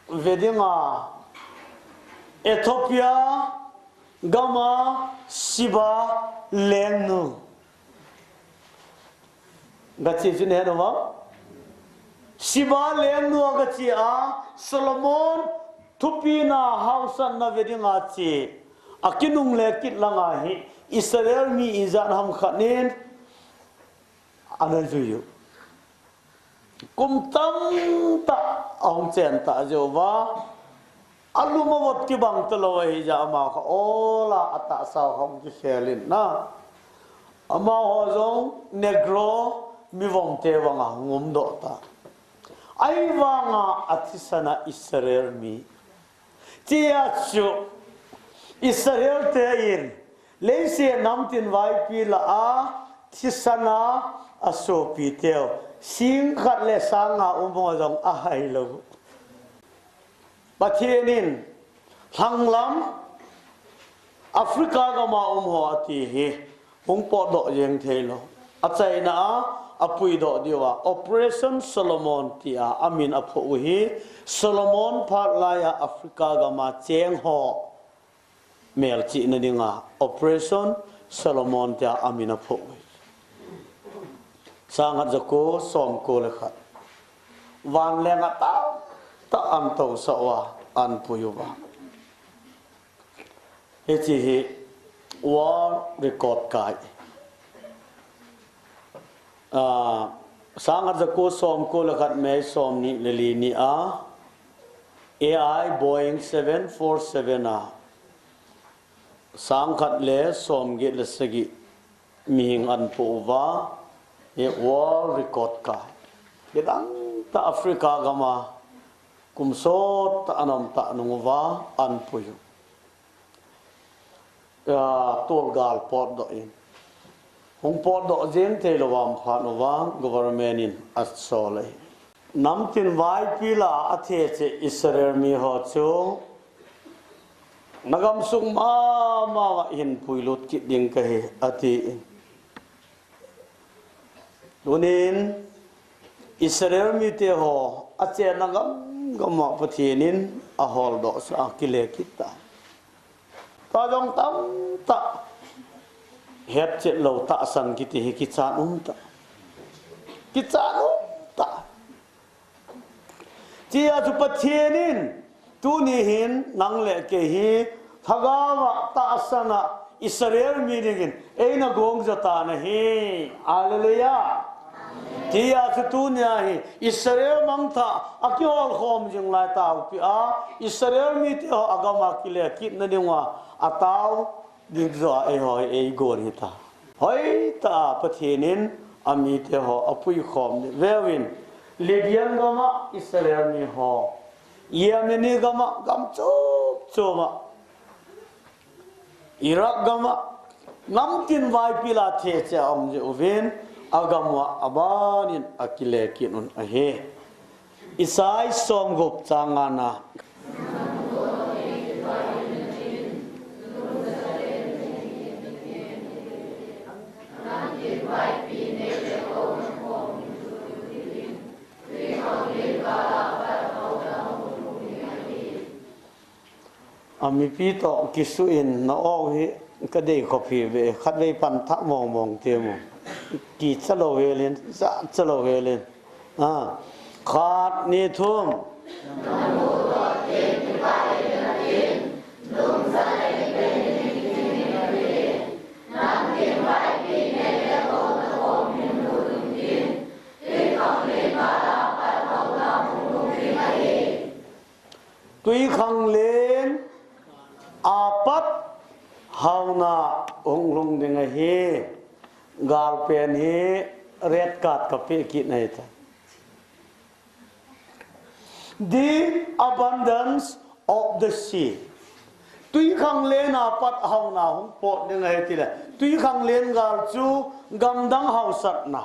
ve dinga Ethiopia gama Sheba lengnu. Gache chu nahet uvam? Sheba lengnu gache a, Solomon thupina haosatna ve dinga che akinungle kit langa hi, Israel mi ijat ham khat in ana jui u. Kum tamtah ahung chen tah jeh uva, alum avot kibang talou ahijeh a amaho kha ola atahsa u kha hung kikhel in na. Amaho jong Negro mivomte vanga hung umdoh ta. Ahivanga athisana Israel mi. Tia chu Israel te in leiset namtin vaipi lah a thisana asopiteu sing khat le sang nga um ho jong ahailou. Pathen in lhanglam Africa gama um ho ati hi hung potdoh jeng theilou. Achaina a, apuidoh diuva Operation Solomon tia amin aphoh u hi, Solomon phat laiya Africa gama cheng ho melchihna dinga Operation Solomon tia amin aphoh u hi. Sang khat jako somko le khat. Vanlenga tamtah antousah uva, anpui uva. Hiche hi world record kai. Ah, sang khat jako somko le khat May somni le li ni a, A I Boeing seven four seven a sang khat le somget le sagi mihing anpoh uva, hi world record kai. Kidang tah Africa gama kum sot tah anom tah nung uva anpui u. Tolgal potdoh in, hung potdoh jeng thei lou vang phat uva government in asol ahi. Namtin vaipi la athe cheh Israel mi ho chu nagam sung mama a hin puilut kit ding kahi, ati in. Tunin Israel mite ho achenna gam gam a Pathen in aholdoh sah a kile kit ta. Tua jong tamtah hetchet lou tahsan kiti hi kichat um ta. Kichat um ta. Tia chu Pathen in tuni hin nang le kei hi lhagao a tahsan a Israel mi dingin eina gong jo tan ahi. Hallelujah. Tia chu tunia hi Israel mangthah a kihol khom jing lai taupi a, Israel mite ho agam a kile kitna ding uva atao ding jo a eiho hi eigon hita. Hoitah a Pathen in amite ho apui khom ding. Veuvin, Libyan gam a Israel mi ho, Yemeni gam a, gam chom chom a, Iraq gam a, namtin vaipi la the cheh a um jeh uvin, agam uva aban in akile kit un ahi. Isai somgup chang ngana. A mipi toh kisuh in na-o hi kadei khop hi ve, khatvei pan thah mong mong te mo. Kicha lou helin, jacha lou helin. A, khat, ni, thum. Twikhanglen apat haona hung lhung ding ahi. Galpen hi red card kapeh kit nahi ta. The abundance of the sea. Twikhanglen apat haona hung pot ding ahi tile, twikhanglen gal chu gamdang haosatna.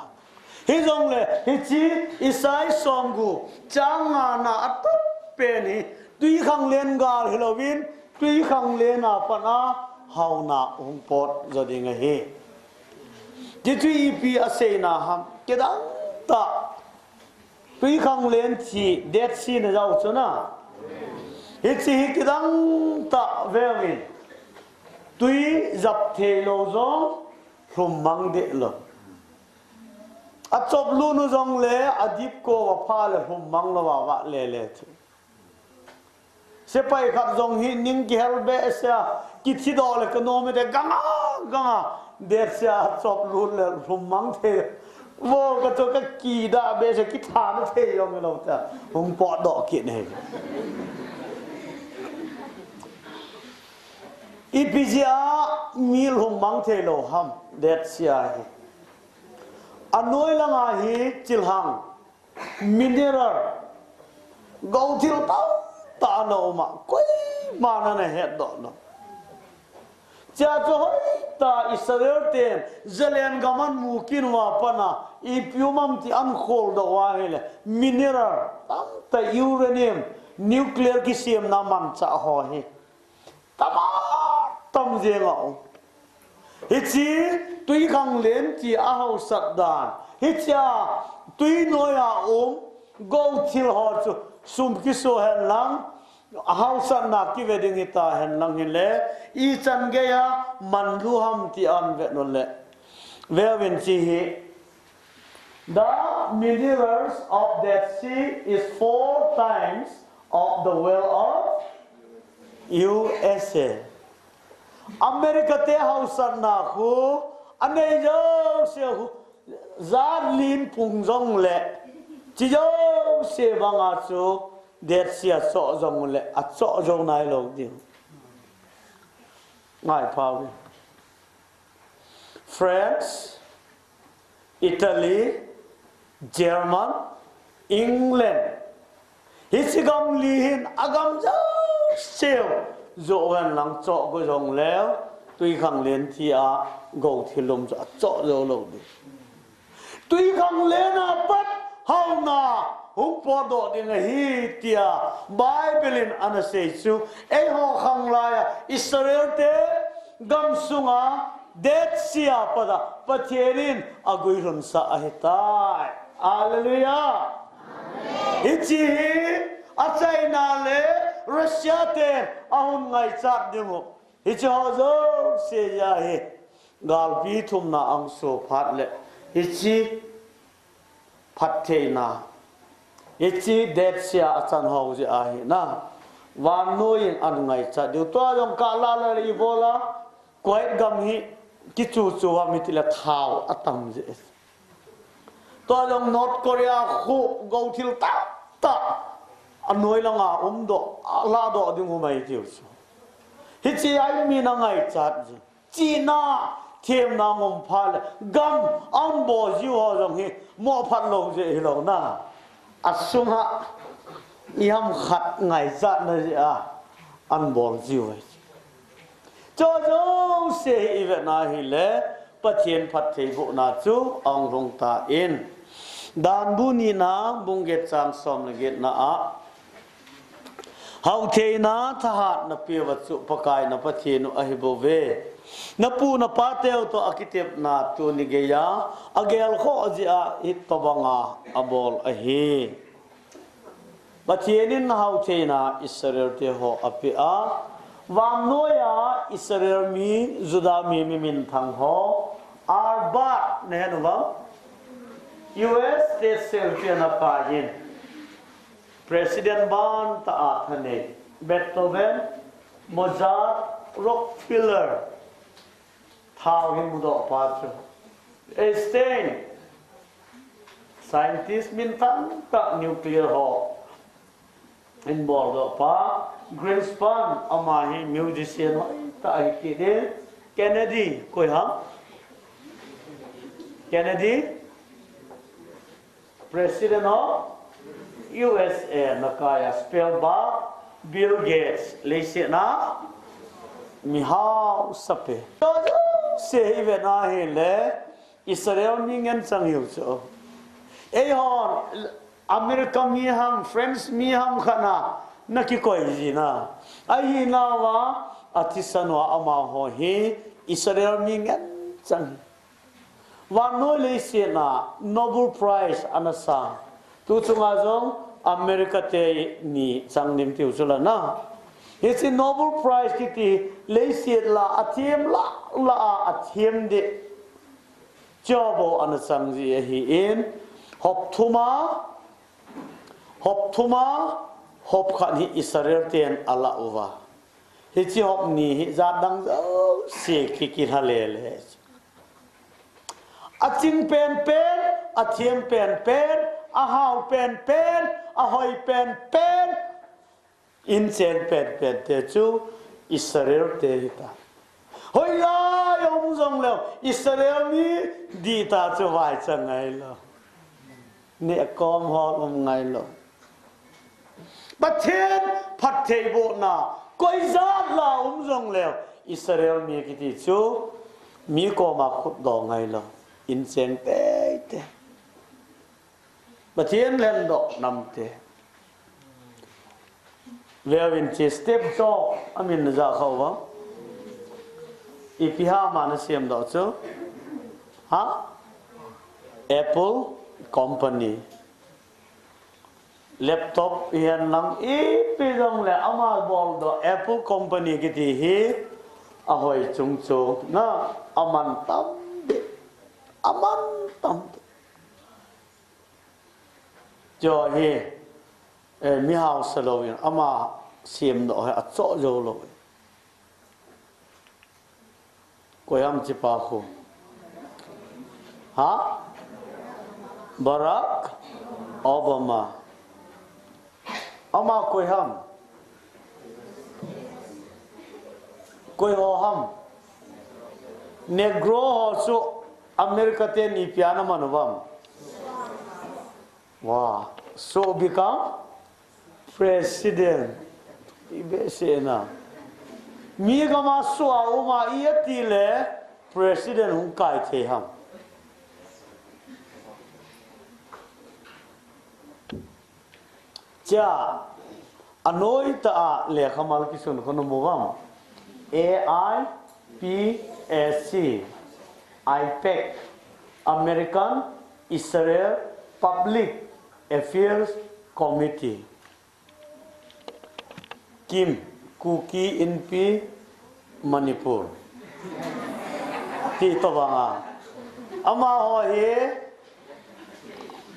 Hijongle, hiche Isai somgup chang ngana atah pen hi, twikhanglen gal hilouvin, twikhanglen apat a haona hung pot jo ding ahi. Tichu ipi aseina ham, kidang tah. Twikhanglen chu Dead Sea na jao chu na. Hiche hi kidang tah veuvin. Twi jap thei lou jong, lhum mang deh lou. Achop lut u jongle, adip kou apha le lhum mang lou a vah le le chu. Sepai khat jong hi ning kihel behseh a, kithi doh le kanom e te ganga, ganga, Dead Sea a chop lut le lhum mang thei. Vo ka chu ka kidah behseh, kithana thei jong lou ta. Hung potdoh kit e. Ipi jeh a mi lhum mang thei lou ham, Dead Sea hi. Anoi langa hi chilhang, mineral, gou thil tamtah ana um a, koiman ana hetdoh lou. Chea chu hoitah a Israel ten Zalen gam ahin mu kit uva pat a, ipi um am ti ahin kholdoh uva ahile, mineral tamtah, uranium, nuclear kisemna manchah ho hi. Tam a tam jeng a um. Hiche twikhanglen chu ahaosat dan. Hichea twi noi a um gou thil ho chu sum kiso hen lang, ahaosatna kive ding hita hen lang hile, ichan geiya manlu ham ti ahin vet u le. Veuvin hiche hi. The minerals of Dead Sea is four times of the wealth of U S A. America te haosatna khu, anei jouse khu, jat li in pung jongle, hiche jouse banga chu Dead Sea a choh jongle, achoh jou nailou ding. Ngai pha uve. France, Italy, German, England. Hiche gam li hin agam jouse u joh hen lang choh go jongleu, Twikhanglen thi a, go thilum chu achoh jou lou ding. Twikhanglen a pat haona hung potdoh ding ahi tia Bible in ana sei chu, eiho khanglai a Israel te gamsunga Dead Sea a pat a Pathen in aguilhun sa ahitai. Hallelujah. Hiche hi a China le Russia ten ahung ngaichat ding u. Hiche ho jouse jeh a hi galpi thumna ahung suh phat le hiche phattheina, hiche Dead Sea a chan ho jeh a hi na, vannoi in ana ngaichat diu. Tua jong kala la le ibola Kuwait gam hi kichu chu ham itile thao atam jeh. Tua jong North Korea khu go thil tahtah anoi langa umdoh, alahdoh ding u mai tiu chu. Hiche a hi mi na ngaichat jeh. Chihna, themna ngom phat le gam ahung bol jiu ho jong hi moh phat lou jeh hilou na. Asunga iham khat ngaichatna jeh a ahung bol jiu ahi. Chu jouse hi ivet na hile Pathen phattheibohna chu ahung lhung tan. Danbu nina bung get chang som le getna a, Hautheina thahat napeuva chu Pakai na Pathen u ahibouve. Napu napateu toh akitepna tuni geiya agelkhoh jeh a hitobanga abol ahi. Pathen in hautheina Israel te ho apeh a, vannoiya Israel mi, Juda mi, mi minthang ho, Arbat, nahen uvem? U S State Secretary ana kai in. President ban tah a thanei, Beethoven, Mozart, Rockefeller, thao hin mudoh pa chu. Einstein, scientist minthang tah, nuclear ho hin boldoh pa. Greenspan, ama hi musician hoitah ahi kit e. Kennedy, koi ham? Kennedy, President of U S A, ana kai a. Spielberg, Bill Gates, leiset a mihausa pen. Jouse hi ivet na hile Israel mi ngen chang hiu chu. Eihon America mi ham, France mi ham khat na, nakikoi jin a. Ahinauva, athisan uva amaho hi Israel mi ngen chang. Vannoi leiset a Nobel Prize ana sang. Tu chunga jong America te ni chang dim tiu chu la na. Hiche Nobel Prize kiti leiset la athem la la a athem deh. Chu bou ana chang ji ahin, hop thum a, hop thum a, hop khat hi Israel ten ala uva. Hiche hop ni hi jat dang jouse ki, kilha lele. Aching penpen, athem penpen, ahao penpen, ahoi penpen, inchen penpen te chu Israel te hita. Hoilai a um jongleu Israel mi dihta chu vaicha ngailou. Nehkhom hol um ngailou. Pathen phattheibohna koi jat la um jongleu Israel mi kiti chu mi koma khutdoh ngailou. Inchen teitei. Pathen lhendoh namte. Veuvin, hiche step to amin naja kha uvem? Ipi ham ana semdoh chu? Ha? Apple Company. Laptop hihen lang ipi jongle ama boldoh Apple Company kiti hi ahoi chung chu na, aman tam deh. Aman tam deh. Chu hi, eh, mihausa louvin ama semdoh hi achoh jou lou. Koi ham hichepa khu? Ha? Barack Obama. Ama koi ham? Koi ho ham? Negro ho chu America ten ipi a ana man uvem? Wow, so become president. Ibehseh na. Mi gam a sua uma i ati le president hung kai thei ham? Chia, anoi ta a lekhamal kisun khon mu vam. A I P A C, AIPAC, American Israel Public Affairs Committee. Kim, Kuki Inpi, Manipur. Ti to banga. Amaho hi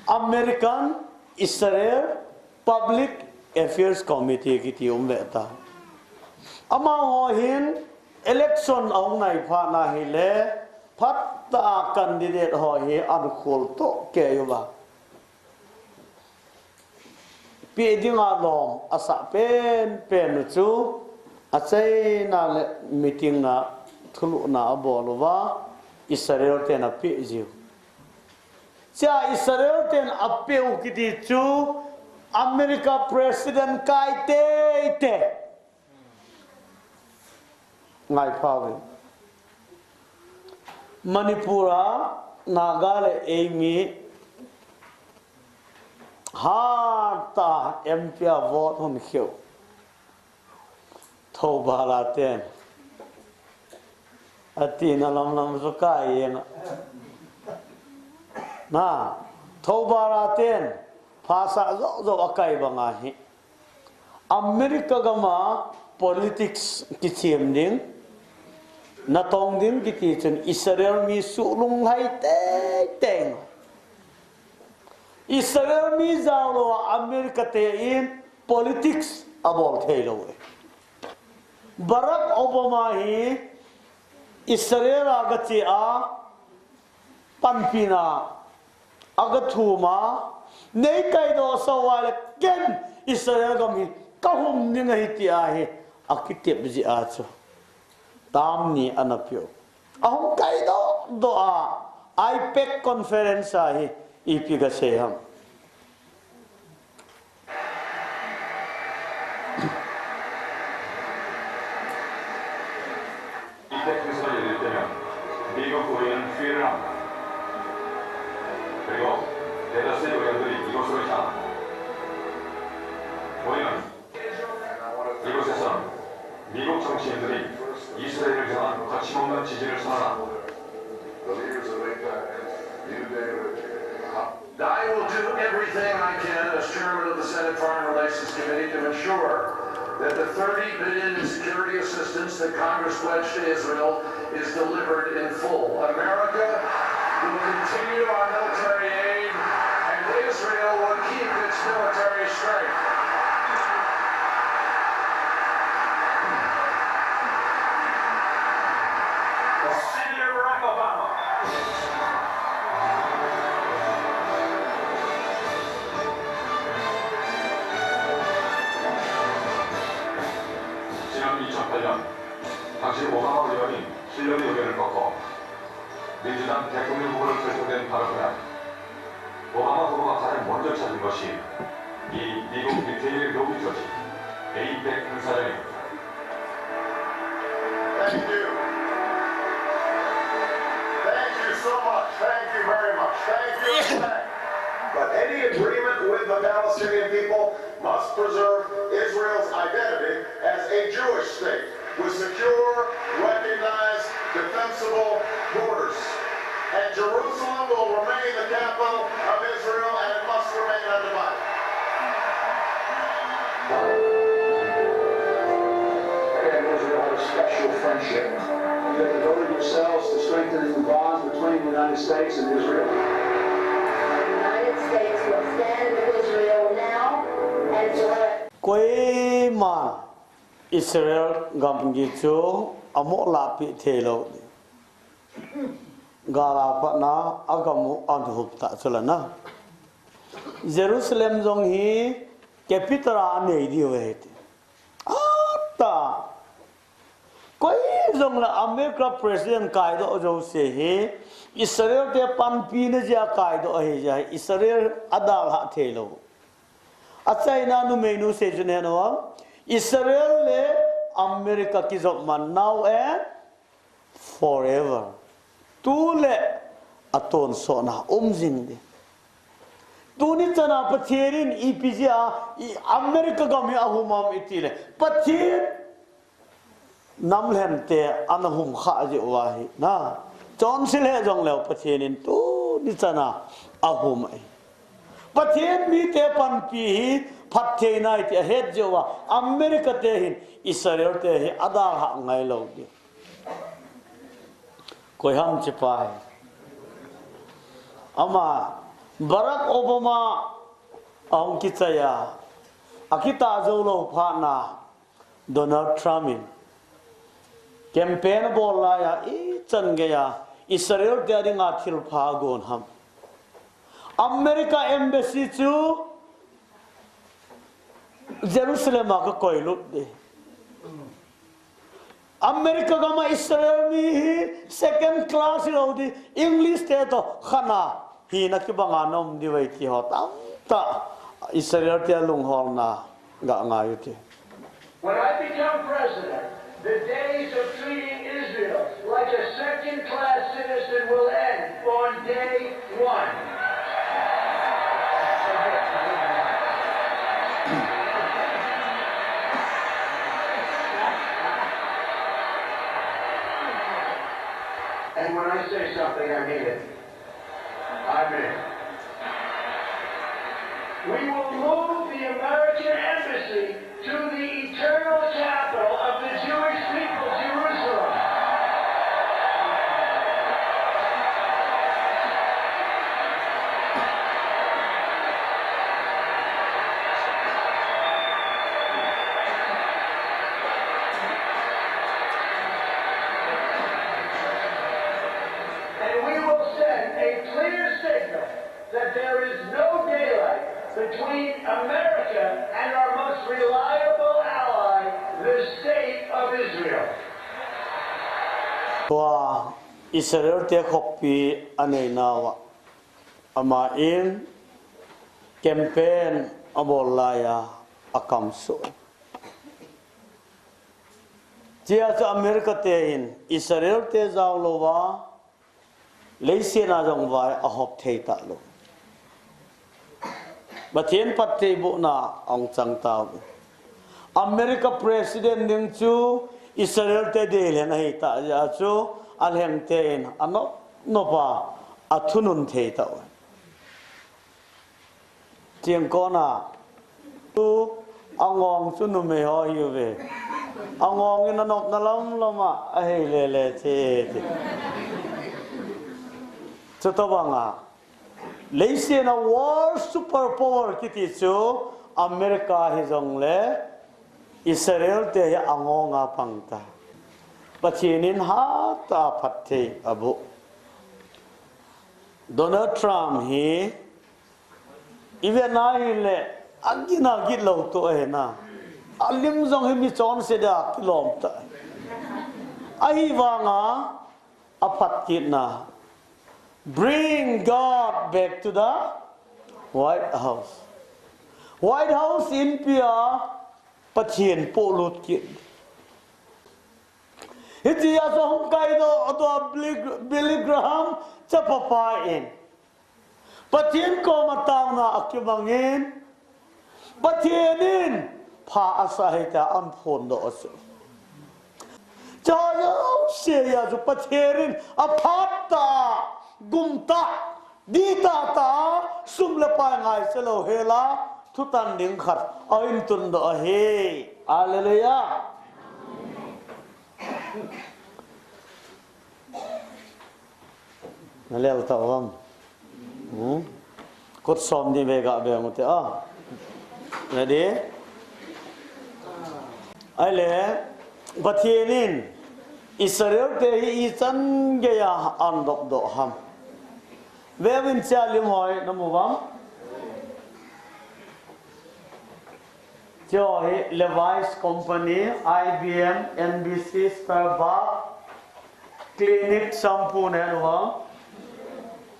American Israel Public Affairs Committee kiti um ve ta. Amaho hin election a hung nai phat na hile, phat ta candidate ho hi an khol to kei uva. Pe dinga lom asah pen pen u chu, achaina le meeting na thulhuhna abol uva, Israel ten ape jiu. Chia Israel ten ape u kiti chu, America president kai teitei. Ngai pha ve. Manipur a Naga le eimi hat a M P a vote hon kheu. Thoubal a ten. Ati na lam lam chu kai eng a. Na, Thoubal a ten. Phasah joh joh akai banga hi. America gam a politics kichem ding, natong ding kiti chun Israel mi suhlunglhai teitei. Israel mi jao lou a America te in politics abol thei lou e. Barack Obama hi Israel a gache a, panpina aga thum a, nei kaidoh sah uva le ken Israel gam hi kahum ding ahi ti ahi, akitep jeh a chu. Tam ni ana peh u. Ahung kaidoh doh a, AIPAC conference a hi, ipi gasei ham. 이펙 행사가 열릴 때면 미국 의회는 회의를 합니다. 그리고 대다수의 의원들이 이곳으로 향합니다. 우리는 이곳에서는 미국 정치인들이 이스라엘을 향한 거침없는 지지를 선언합니다. I will do everything I can as chairman of the Senate Foreign Relations Committee to ensure that the thirty billion in security assistance that Congress pledged to Israel is delivered in full. America will continue our military aid, and Israel will keep its military strength. Senator Barack Obama. 지난 이천팔 년 당시 오바마 의원이 힐러리 의원을 꺾고 민주당 대통령 후보로 결정된 바로 그날 오바마 후보가 가장 먼저 찾은 것이 이 미국 리테일 로비 조직 에이펙 행사장입니다. Thank you. Thank you so much. Thank you very much. Thank you. But any agreement with the Palestinian people must preserve Israel's identity as a Jewish state with secure, recognized, defensible borders. And Jerusalem will remain the capital of Israel, and it must remain undivided. America and Israel have a special friendship. You have devoted yourselves to strengthening the bonds between the United States and Israel. The United States will stand with Israel now and forever. Koima Israel gamgi chu amoh lahpeh thei lou. Gal a patna agam u ahup ta chu la na. Jerusalem jong hi capital a anei diu ahi ti. Ata. Koi jong le America president kaidoh jouse hi Israel te panpina jeh a kaidoh ahi jeh a hi Israel adalhah thei lou. Achaina numeinu sei chu neh nom. Israel le America kijop man now and forever. Tule atonsotna um jing ding. Tuni chana Pathen in ipi jeh a i America gam hi ahum ham itile, Pathen namlhente ana hum kha jeh uva ahi. Na, chonse lheh jongleu Pathen in tuni chana ahum ahi. Pathen mite panpi hi phatthei nai ti ahet jeh uva America te hin Israel te hi adalhah ngai lou ding. Koi ham chi pa hi. Ama Barack Obama ahung kichai a, akitah jou lou phat na Donald Trump in campaign abol lai a, ichan gei a Israel te dinga thilpha agon ham. America embassy chu Jerusalem a kakoi lut ding. America gam a Israel mi hi second class hilou ding, English te toh khat a hina kibanga na um diu ahi ti ho tamtah Israel te alungholna ga ngai u hite. When I become president, the days of treating Israel like a second-class citizen will end on day one. And when I say something, I mean it. I mean it. We will move the American embassy to the eternal capital of the Jewish people, Jerusalem. And we will send a clear signal that there is no daylight between America and our most reliable ally, the State of Israel. Tua Israel te khoppi anei nauva, ama in campaign abol lai a, akam suh. Chia chu America te in Israel te jao louva, leiset a jong vai ahop thei talou. Pathen phattheibohna ahung chang tauve. America President ding chu Israel te deilhen ahi tah jeh a chu alhengte in anop nop a athunun thei tauve. Chingkona tu angong chu numei ho ahiuve. Angong in anopna lam lam a ahei lele che ti. Chutobang a leiset a world superpower kiti chu America hijongle Israel te hi angong a pang tai. Pathen in hatah a phatthei aboh. Donald Trump hi ivet na hile agin agit lou toh ahi na. Alim jong hi mi chonse dia kilom tai. Ahivanga aphat kitna, bring God back to the White House. White House inpi a Pathen polut kit. Hitia chu hung kaidoh a tua Billy, Billy Graham chapa pa in Pathen koma taona akimangin, Pathen in pha asah ahi tia aphondoh ahi. Chua jouse a chu Pathen in aphat tah, gum tah, dih tah tah, sum le pai ngaichat lou hela, thutan ding khat ahin tundoh ahi. Hallelujah. Nalel tah ham. Hmm? Kut som ni ve ga be mu te a. Ready? Ahile, Pathen in Israel te hi ichan gei a ahin dopdoh ham. Veuvin chia lim hoi namu uvam. Chua hi Levi's Company, I B M, N B C, Starbucks, Clinique shampoo nen uvam,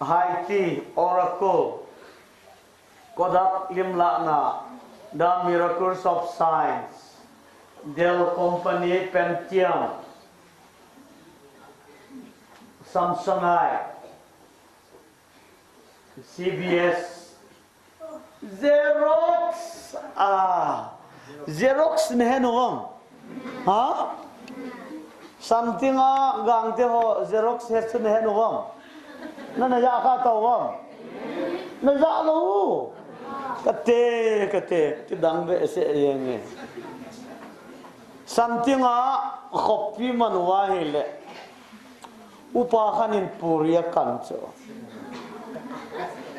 Hi-Tea, Oracle, Kodak lim lahna, The Miracles of Science, Dell Company, Pentium, Samsonite, C B S, Xerox, ah, Xerox nahe nom? Ha? Something a gangte ho Xerox he chu nahe nom? Na, naja kha tao nom? Naja lou. Kate, kate, kidang behseh jeng e. Something a khopi man uva ahile, upa khat in puri akan chu.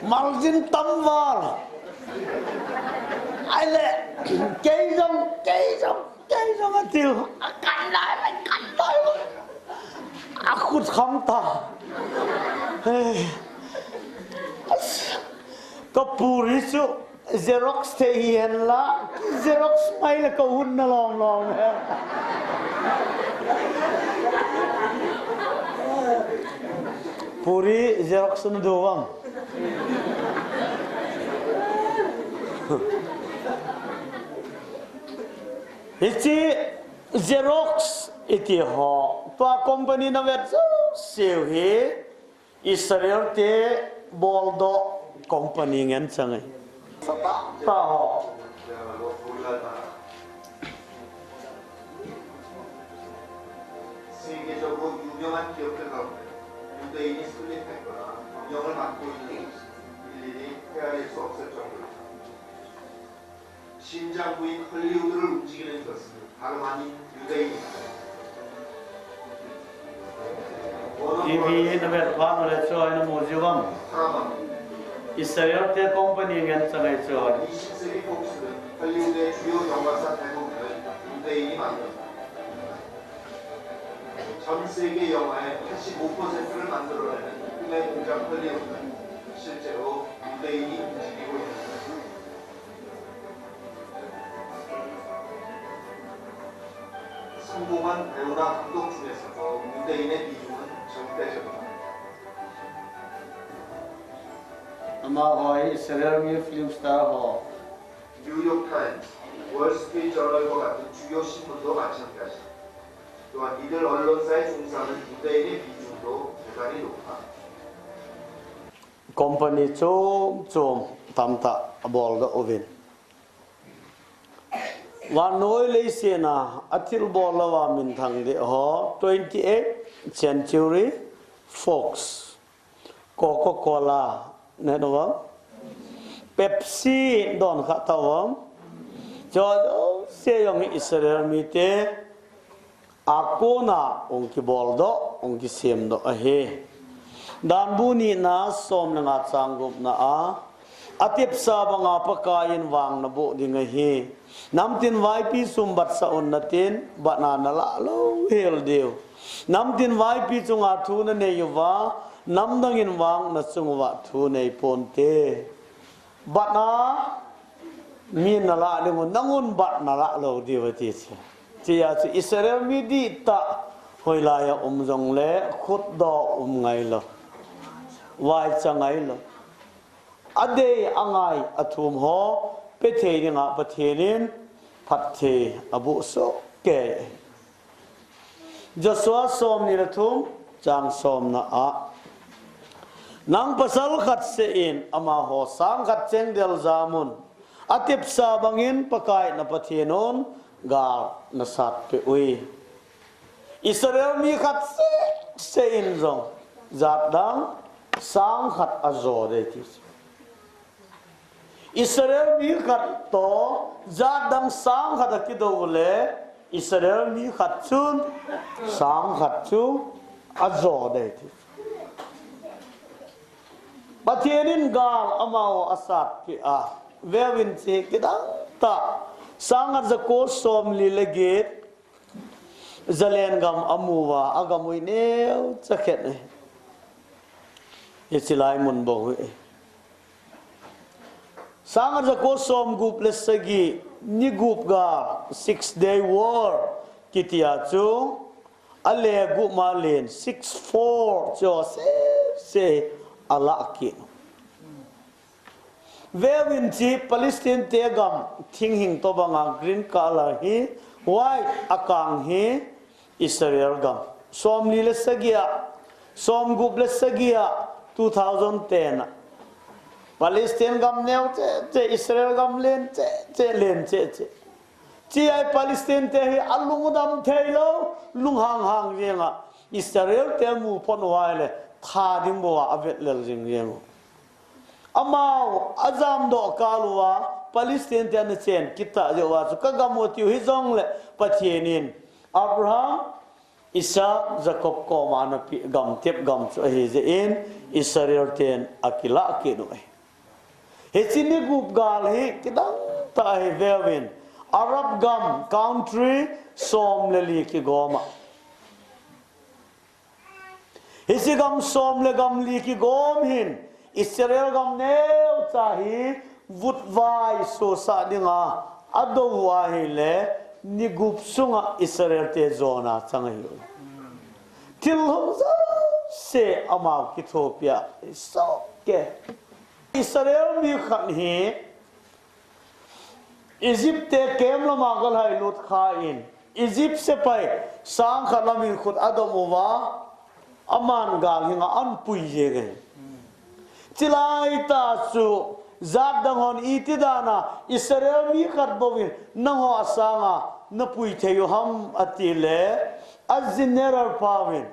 Maljin tam val. Ahile, kei jong, kei jong, kei jong atiu. Akan lai, akan lai. Akhut kham ta. Hey. Ka puri chu Xerox thei hihen la, Xerox mai la ka hun na long long. Puri Xerox na do vang. Hichi Xerox iti ho, tua company na vet jouse hi Israel te boldoh company ngen chang e. Sata ta ho. 세계적으로 유명한 기업들 가운데 유대인이 설립했거나 운영을 맡고 있는 일일이 헤아릴 수 없을 정도입니다. 심장부인 헐리우드를 움직이는 것은 다름 아닌 유대인입니다. T V na vet phat le chu aina mu jiu vang. Israel te company ngen chang e chu. 이십세기 폭스는 헐리우드의 주요 영화사 대부분을 유대인이 만듭니다. 전 세계 영화의 팔십오 퍼센트를 만들어내는 꿈의 공장 헐리우드는 실제로 유대인이 움직이고 있습니다. 성공한 배우나 감독 중에서도 유대인의 비중은 절대적입니다. Amaho hi Israel mi film star ho. 뉴욕 타임스, 월스트리트 저널과 같은 주요 신문도 마찬가지. 또한 이들 언론사의 종사하는 유대인의 비중도 대단히 높아. Company chom chom tamtah aboldoh uvin. Vannoi leiset a athilbol louva minthang deh ho, twenty-eighth Century Fox, Coca-Cola, nahe nom? Pepsi, don kha tao nom? Jouse jong hi Israel mite a kona hung kiboldoh, hung kisemdoh ahi. Danbu nina som le nga chang gupna a, atepsa banga Pakaiyin vang naboh ding ahi. Namtin vaipi sum batsah un natin, batna nalah lou hel diu. Namtin vaipi chunga thu nanei uva, namdangin vang nachung uva thu nei ponte. Batna mi nalah ding u, nangun bat nalah lou diu ati chu. Chea chu Israel mi dihtah hoilai a um jongle khutdoh um ngailou. Vaicha ngailou. Adei angai athum ho pethei dinga Pathen in phatthei aboh soh kei. Joshua somni le thum chang somna a, nang pasal khat seh in amaho sang khat cheng del jamun, atepsa bangin Pakai na Pathen un gal nasatpeh uve. Israel mi khat seh seh in jong jatdang sang khat ajo dei ti. Israel mi khat toh jatdang sang khat akidou le, Israel mi khat chun sang khat chu ajo dei ti. Pathen in gal amaho asatpeh a, veuvin hiche kidang tah, sang khat jako somli le get, Zalen gam amu uva, agam u hi neocha khat ahi. Hiche lai mun bou hi. Sang khat jako somgup le sagi, ni gup gal, Six Day War kiti a chu, ale gup ma len, six four chu seh seh alah kit. Veuvin hiche Palestine te gam thinghing tobanga green color hi Huai a kang hi Israel gam. Somli le sagi a, somgup le sagi a, two thousand ten a. Palestine gam neo cheh cheh, Israel gam len cheh cheh, len cheh cheh. Chi a Palestine te hi alung dam thei lou, lung hang hang jeng a. Israel te mu phot uva ahile, tha ding bou a avet lel jing jeng u. Amau ajam doh kal uva, Palestine te ana chen kit ta jeh uva chu ka gam u tiu hijongle Pathen in Abraham, Isaac, Jacob koma ana pe gam tep gam chu ahi jeh in Israel ten akilah kit u ahi. Hiche ni gup gal hi kidang tah ahi veuvin, Arab gam country som le li kigom a. Hiche gam som le gam li kigom hin Israel gam neocha hi vutvai sosah dinga adou u ahile ni gup sunga Israel te jona chang ahi. Thil hung jouse amau kithopi a soh kei. Israel mi khat hi Egypt te camp lama galhai lut khan, Egypt sepai sang khat lamin khut adom uva, aman gal hinga anpui jeng e. Chilai tah chu jat dang hon iti dana Israel mi khat bouvin nangho asanga napui thei u ham atile, a general pauvin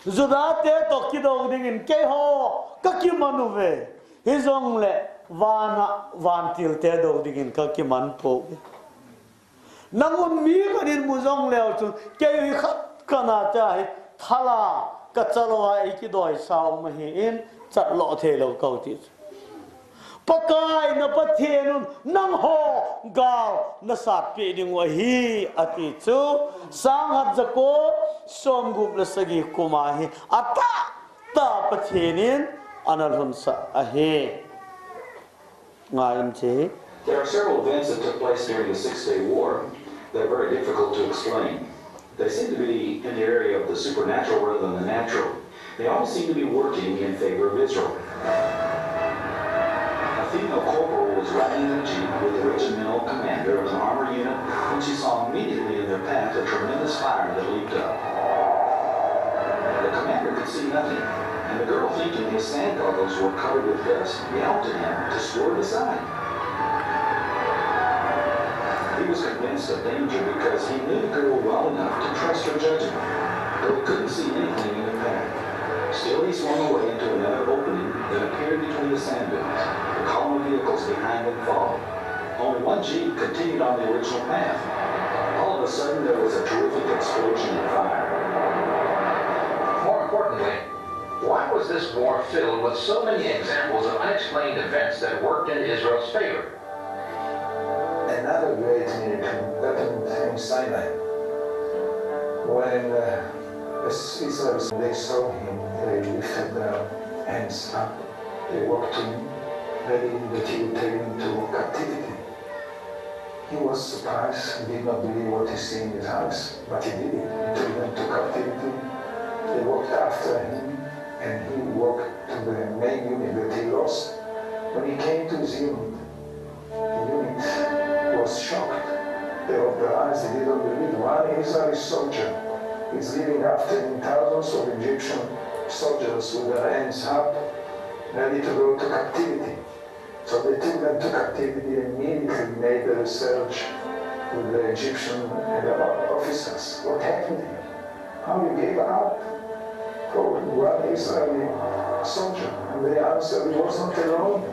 Juda te toh kidou dingin keiho kakiman uve. Hijongle vana vantil te dou dingin kakiman pouve. Nangun mi khat in mu jongleu chun kei hi khat kana cha hi thala kachalou a eikidoi sa um ahin chatlo theilou kau ti chu. Pakai na Pathen un nangho gal nasatpeh ding u ahi ati chu, sang khat jako somgup le sagi kuma hi atahtah Pathen in ana lhunsah ahi. Ngai in che. There are several events that took place during the Six Day War that are very difficult to explain. They seem to be in the area of the supernatural rather than the natural. They all seem to be working in favor of Israel. A female corporal was riding in a jeep with the regimental commander of an armored unit when she saw immediately in their path a tremendous fire that leaped up. The commander could see nothing, and the girl, thinking his sand goggles were covered with dust, yelled to him to swerve aside. He was convinced of danger because he knew the girl well enough to trust her judgment, though he couldn't see anything in her path. Still, he swung away into another opening that appeared between the sand dunes. The column of vehicles behind them followed. Only one jeep continued on the original path. All of a sudden, there was a terrific explosion and fire. More importantly, why was this war filled with so many examples of unexplained events that worked in Israel's favor? Another great miracle happened in Sinai. When uh, the Israelites, they saw him, they lifted their hands up, they walked to him, ready that he would take them to captivity. He was surprised, he did not believe what he see in his eyes, but he did it. He took them to captivity, they walked after him, and he walked to the main unit that he lost. When he came to his unit, the unit was shocked. They opened their eyes, they didn't believe. One Israeli soldier is leading after him thousands of Egyptian soldiers with their hands up, ready to go to captivity. So they took them to captivity and immediately made the research with the Egyptian and the officers. What happened here? How you gave up for one Israeli soldier? And they answered, he was not alone.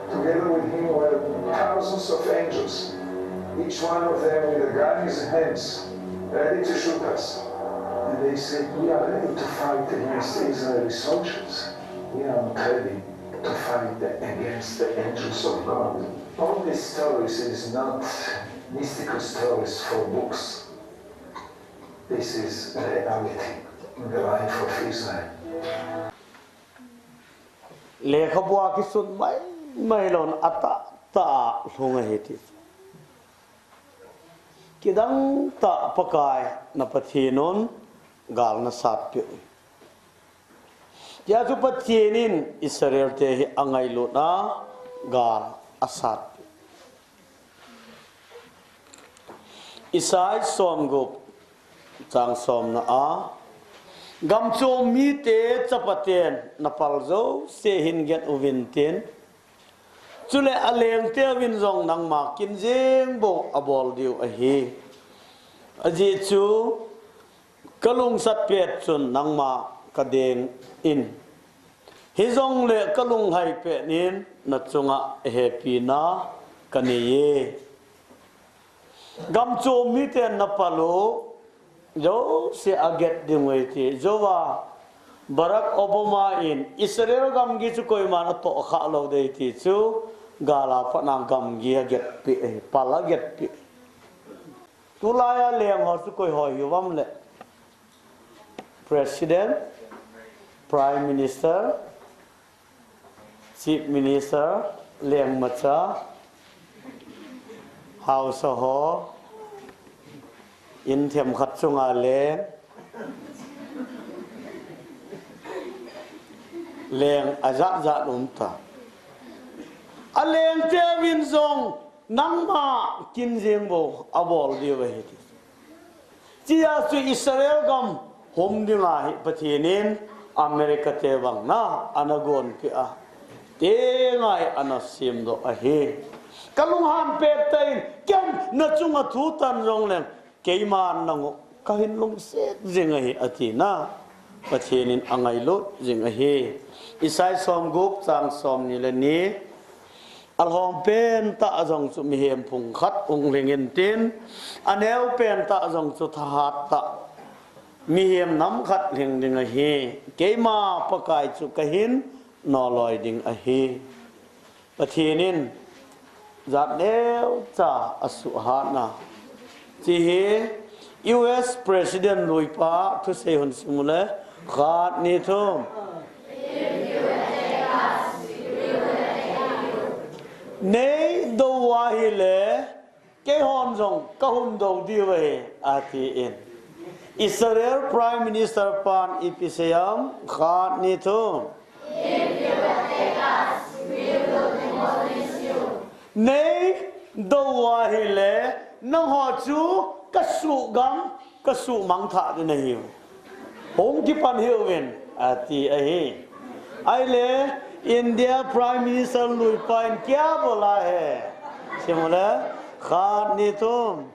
Together with him were thousands of angels, each one of them with a gun in his hands, ready to shoot us. And they said, we are ready to fight against Israeli soldiers. We are not ready to fight against the angels of God. All these stories is not mystical stories for books. This is reality in the life of Israel. Lekhabua kisun mai mai louna atahtah lhung ahi ti. Kidang tah Pakai na Pathen un gal nasatpeh u. Tia chu Pathen in Israel te hi angailutna gal asatpeh. Isai somgup chang somna a, gamchom mite chapaten napal jouse hin get uvin tin, chule alengteuvin jong nangma kin jeng bou abol diu ahi. Ajeh chu kalungsat pet chun nangma kadeng in, hijongle kalunghai pet in nachunga hepina kanei e. Gamchom miten napal u jouse aget ding uve ti. Jouva Barack Obama in Israel gamgi chu koiman atoh kha lou ding ti chu, gal a patna gamgi agetpi, pal agetpi. Tulai a leng ho chu koi ho hiuvem le, President, Prime Minister, Chief Minister, lengmacha, haosa ho, in themkhat chunga leng, leng ajat jat um ta. Alengteuvin jong nangma kin jeng bou abol diu ahi ti. Chia chu Israel gam hom dinga hi Pathen in America te bang na ana gonpi a, tengai ana semdoh ahi. Kalunghan pet tah in, ken nachunga thu tan jongleng, keiman nang u kahin lungset jing ahi, ati na. Pathen in angailut jing ahi. Isai somgup chang somni le ni. Alhom pen tah jong chu mihem phung khat hung lhing intin, aneo pen tah jong chu thahat tah mihem nam khat lhing ding ahi. Keima Pakai chu kahin noloi ding ahi. Pathen in jat neocha asuhhat na. Chi hi U S President luipa thusei hon sim u le, khat ni thum. Nei dou ahile, keihon jong kahung dou diu ahi, ati in. Israel Prime Minister pan ipi sei am, khat ni thum. Nei dou ahile, nangho chu kasuh gam, kasuh mangthah ding nahiu. Hung kipan hiuvin, ati ahi. Ahile, India Prime Minister luipa in kya bola hai? Sim u le, khat ni thum.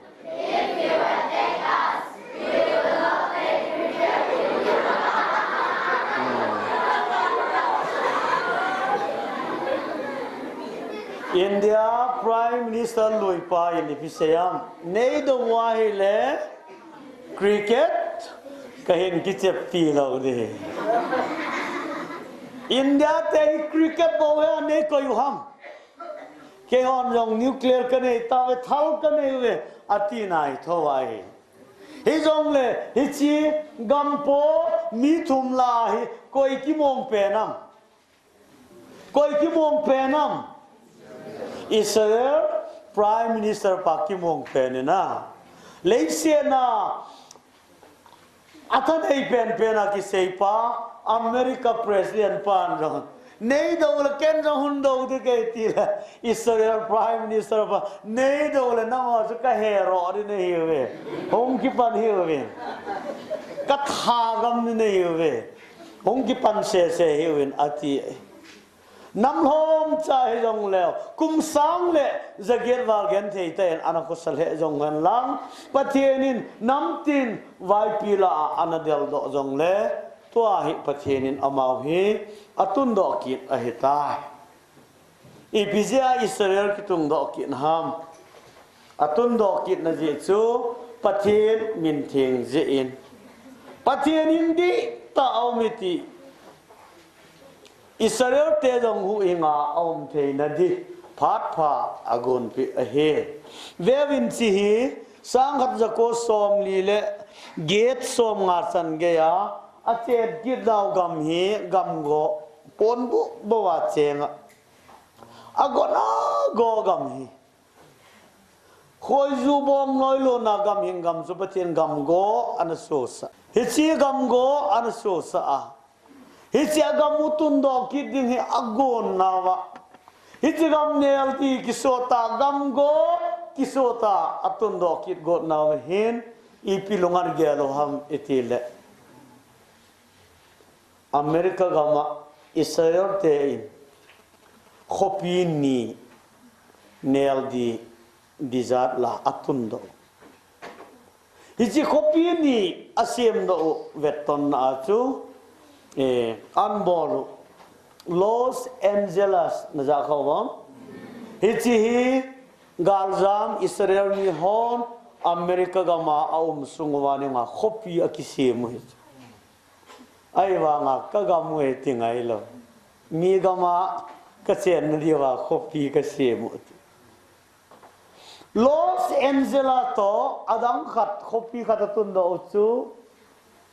India Prime Minister luipa in ipi sei am, nei dou ahile, cricket kahin kicheppi lou ding. India te hi cricket bou hi anei koi u ham. Keihon jong nuclear kanei tauve, thal kanei uve, ati nai thou ahi. Hijongle, hiche gam po mi thum lah a hi koi kimong pen am? Koi kimong pen am? Israel Prime Minister pa kimong pen in a. Leiset a athanei penpen a kisei pa, America President pan jong, nei dou le ken jong hung dou ding ahi ti le, Israel Prime Minister pa, nei dou le nangho chu kahe roh ding nahiuve. Hung kipan hiuvin. Katha gam ding nahiuve. Hung kipan sese hiuvin, ati. Nam lhomcha hijongleu, kum sang le jaget val genthei tah in ana khosa lheh jong hen lang, Pathen in namtin vaipi lah a ana deldoh jongle, tua hi Pathen in amau hi atundoh kit ahitai. Ipi jeh a Israel kitungdoh kit ham? Atundoh kitna jeh chu Pathen min theng jeh in. Pathen in dihtah a um e ti Israel te jong huhhinga aum theina ding phat pha agonpeh ahi. Veuvin, hiche hi sangkhat jako somli le get somnga chan geiya achen kit nau gam hi gamgo ponbuh bou a cheng a, agon a go gam hi. Khoiju bom noilona gamhing gam chu Pathen gamgo ana sosah. Hiche gamgo ana sosah a, hiche a gam u tundoh kit ding hi agon nauva, hiche gam nel ti kisot a gamgo kisota atundoh kit got nau hin ipi lungan gel u ham iti le, America gama Israel te in khopi ni nel di, desert la atundoh. Hiche khopi ni asemdoh u vettonna a chu, eh, anbol u Los Angeles na ja kho bang. Hiche hi galjam Israel mi hon America gama aum sung uva ni nga khopi akisem u hi. Ahivanga ka gam u e ti ngai lou. Mi gama ka chenna diuva khopi kasem u ti. Los Angeles toh adang khat khopi khat atundoh u chu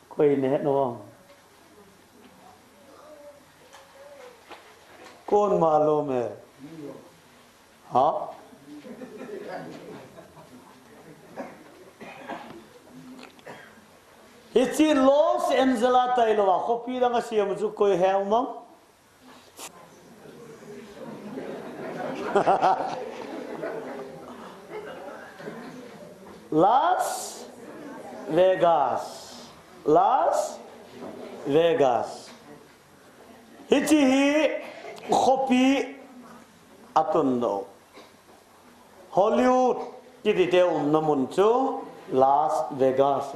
koi nahet nom? Kon malum e? Ha? Hiche Los Angeles tailou a khopi dang asem u chu koi he um am? Las Vegas. Las Vegas. Hiche hi khopi atundoh u. Hollywood kiti te umna mun chu Las Vegas.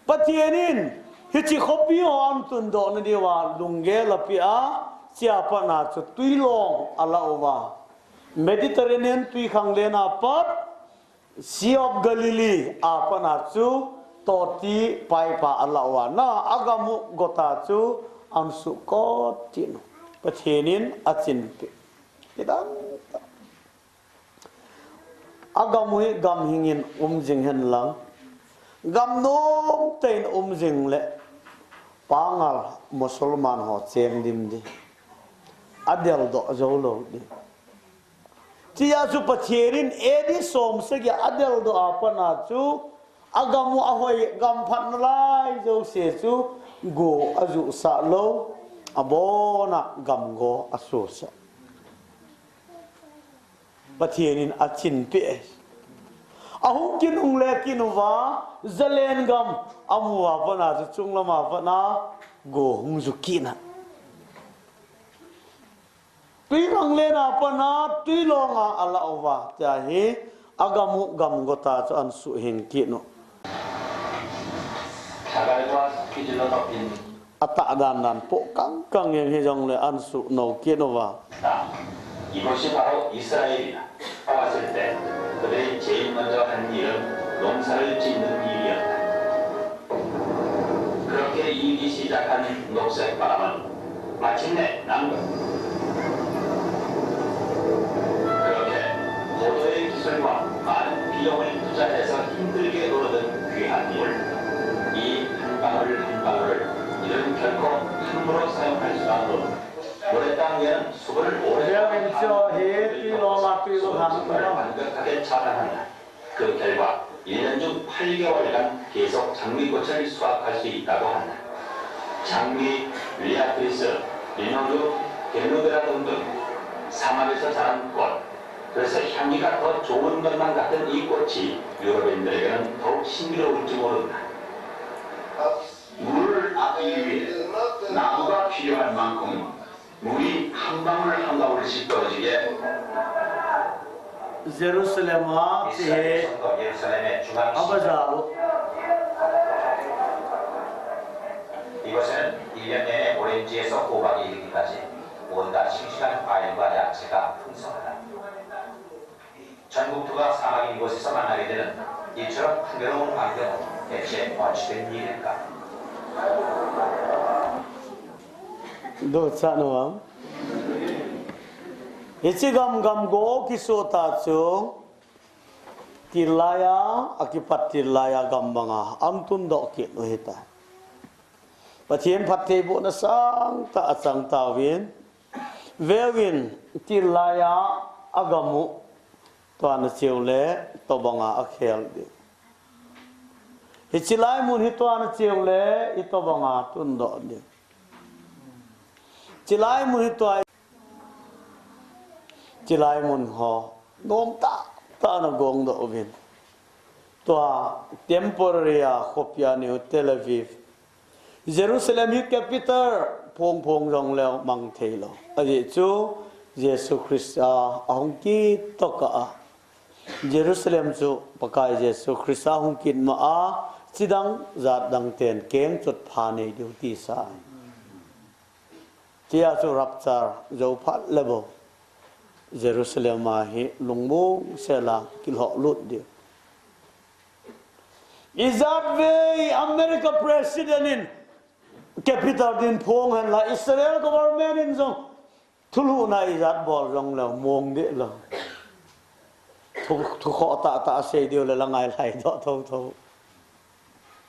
Pathen in hiche khopi ho atundoh na diuva lunggel apeh a, chea pat na chu twilong ala uva. Mediterranean twikhanglen a pat, Sea of Galilee a pat na chu toti paipa ala uva. Na agam u gota chu ansuh kot tin Pathen in achinpeh. Hidang tah. Agam u hi gam hing in um jing hen lang, gam nom tah in um jing le, pangal Musulman ho cheng dim di. Adeldoh jou lou di. Chea chu Pathen in A D som sagi a adeldoh a pat na chu, agam u ahoi, gam phatna lai jouse chu go ajuhsah lou, abon a gam go asosah. Pathen in achinpeh. Ahung kinungle kit uva, Zalen gam amu a pat na chu chunglam a pat na go hung ju kit na. Twikhanglen a pat na twilong a ala uva, tia hi agam u gam gota chu ansuh hing kit u. Atah dan dan po kang kang jeng hijongle ansuh nou kit uva. 이곳이 바로 이스라엘이다. 왔을 때 그들이 제일 먼저 한 일은 농사를 짓는 일이었다. 그렇게 일기 시작한 녹색 바람은 마침내 난 그렇게 고도의 기술과 많은 비용을 투자해서 힘들게 오르는 귀한 물, 이 한 방울 한 방울을 이들은 결코 함부로 사용할 수가 없는 모래땅 위에는 수분을 오래 완벽하게 차단한다. 그 결과 일 년 중 팔 개월간 계속 장미꽃을 수확할 수 있다고 한다. 장미, 릴리아트리스, 리노주, 델로데라 등등 사막에서 자란 꽃, 그래서 향기가 더 좋은 것만 같은 이 꽃이 유럽인들에게는 더욱 신비로울지 모른다. 물을 아끼기 위해 나무가 필요한 만큼 물이 한 방울 한 방울씩 떨어지게 Jerusalem a ti he. 이스라엘首도 예루살렘의 중앙시장. Abaja u. 이곳에는 일 년 내내 오렌지에서 호박이 이르기까지 온갖 싱싱한 과일과 야채가 풍성하다. 전국토가 사막인 곳에서 만나게 되는 이처럼 풍요로운 광경은 대체 어찌된 일일까? Docha nu am? Hiche gam gam go kisota chu, til laiya, akipat til laiya gam banga atundoh kit u hita. Pathen phattheibohna sangtah achang tauvin, veuvin, til laiya agam u tua na cheu le, tobanga akhel ding. Hiche lai mun hi tua na cheu le, itobanga tundoh ding. Chilai mun hi tua, chilai mun ho, Nom tah tah in agong doh uvin. Tua temporary a khopi a neiu Tel Aviv. Jerusalem hi capital phongphong jong leu mang thei lou. Ajeh chu Jesu Christa ahung kit tokah a. Jerusalem chu Pakai Jesu Christa hung kit ma a, chidang jat dang ten keng chot pha nei diu tisa. Tia chu rapture jou phat le bou Jerusalem a hi lungmong sela kilhoh lut diu. Ijat vei America President in capital din phong hen la, Israel government in jong thulhuhna ijat bol jong leu mong deh lou. Thu, thu khoh tah tah asei diu le la ngai lai doh tho tho.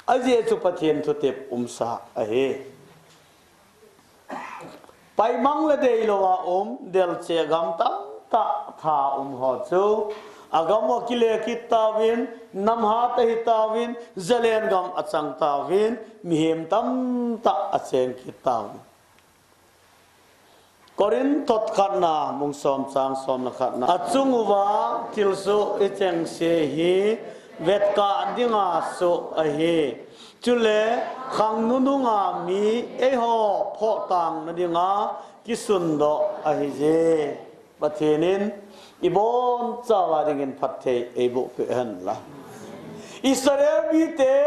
Ajeh chu Pathen thutep umsa ahi. Paimang le deilou a um, delche gam tamtah tha um ho chu, agam u akile kit tauvin, namhat ahi tauvin, Zalen gam achang tauvin, mihem tamtah acheng kit tauvin. Korinth thot khatna, bung som chang som le khatna. Achung uva thilsoh ichengse hi vetkah dinga soh ahi. Chule khang nununga mi eiho phohtang na dinga kisundoh ahije. Pathen in ibonchauva dingin phatthei eiboh peh hen la. Israel mite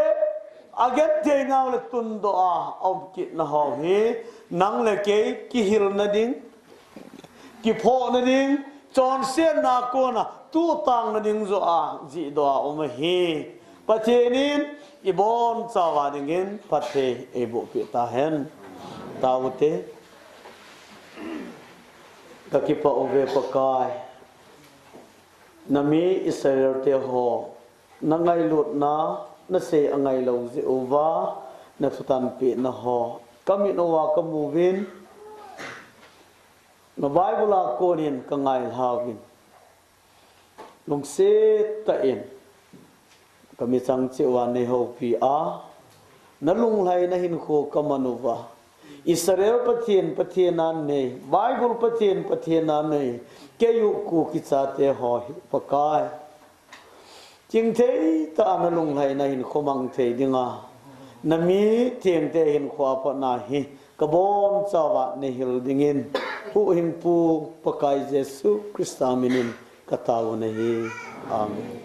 agenthei nau le tundoh a aum kit na ho hi, nang le kei kihilna ding, kiphohna ding, chonsetna kona tuhtang na ding joh a jihdoh a um ahi. Pathen in ibonchauva dingin phatthei eiboh peh tahen. Taute. Kakipah uve Pakai. Nami Israel te ho, na ngailutna, nasei angailou jeh uva, na thutanpeh na ho kamit uva kamuvin, na Bible a konin kangailhauvin. Lungset tah in, kamichang cheh uva neihoupi a, na lunglhaina hinkho kaman uva. Israel Pathen, Pathen a nei, Bible Pathen, Pathen a nei, keiu Kuki chate ho hi Pakai. Chingthei tah a na lunglhaina hinkho mang thei dinga, nami thengte hinkho a patna hi kabonchauva neihil dingin, huhhingpu Pakai Jesu Christa minin katao nahi. Amen.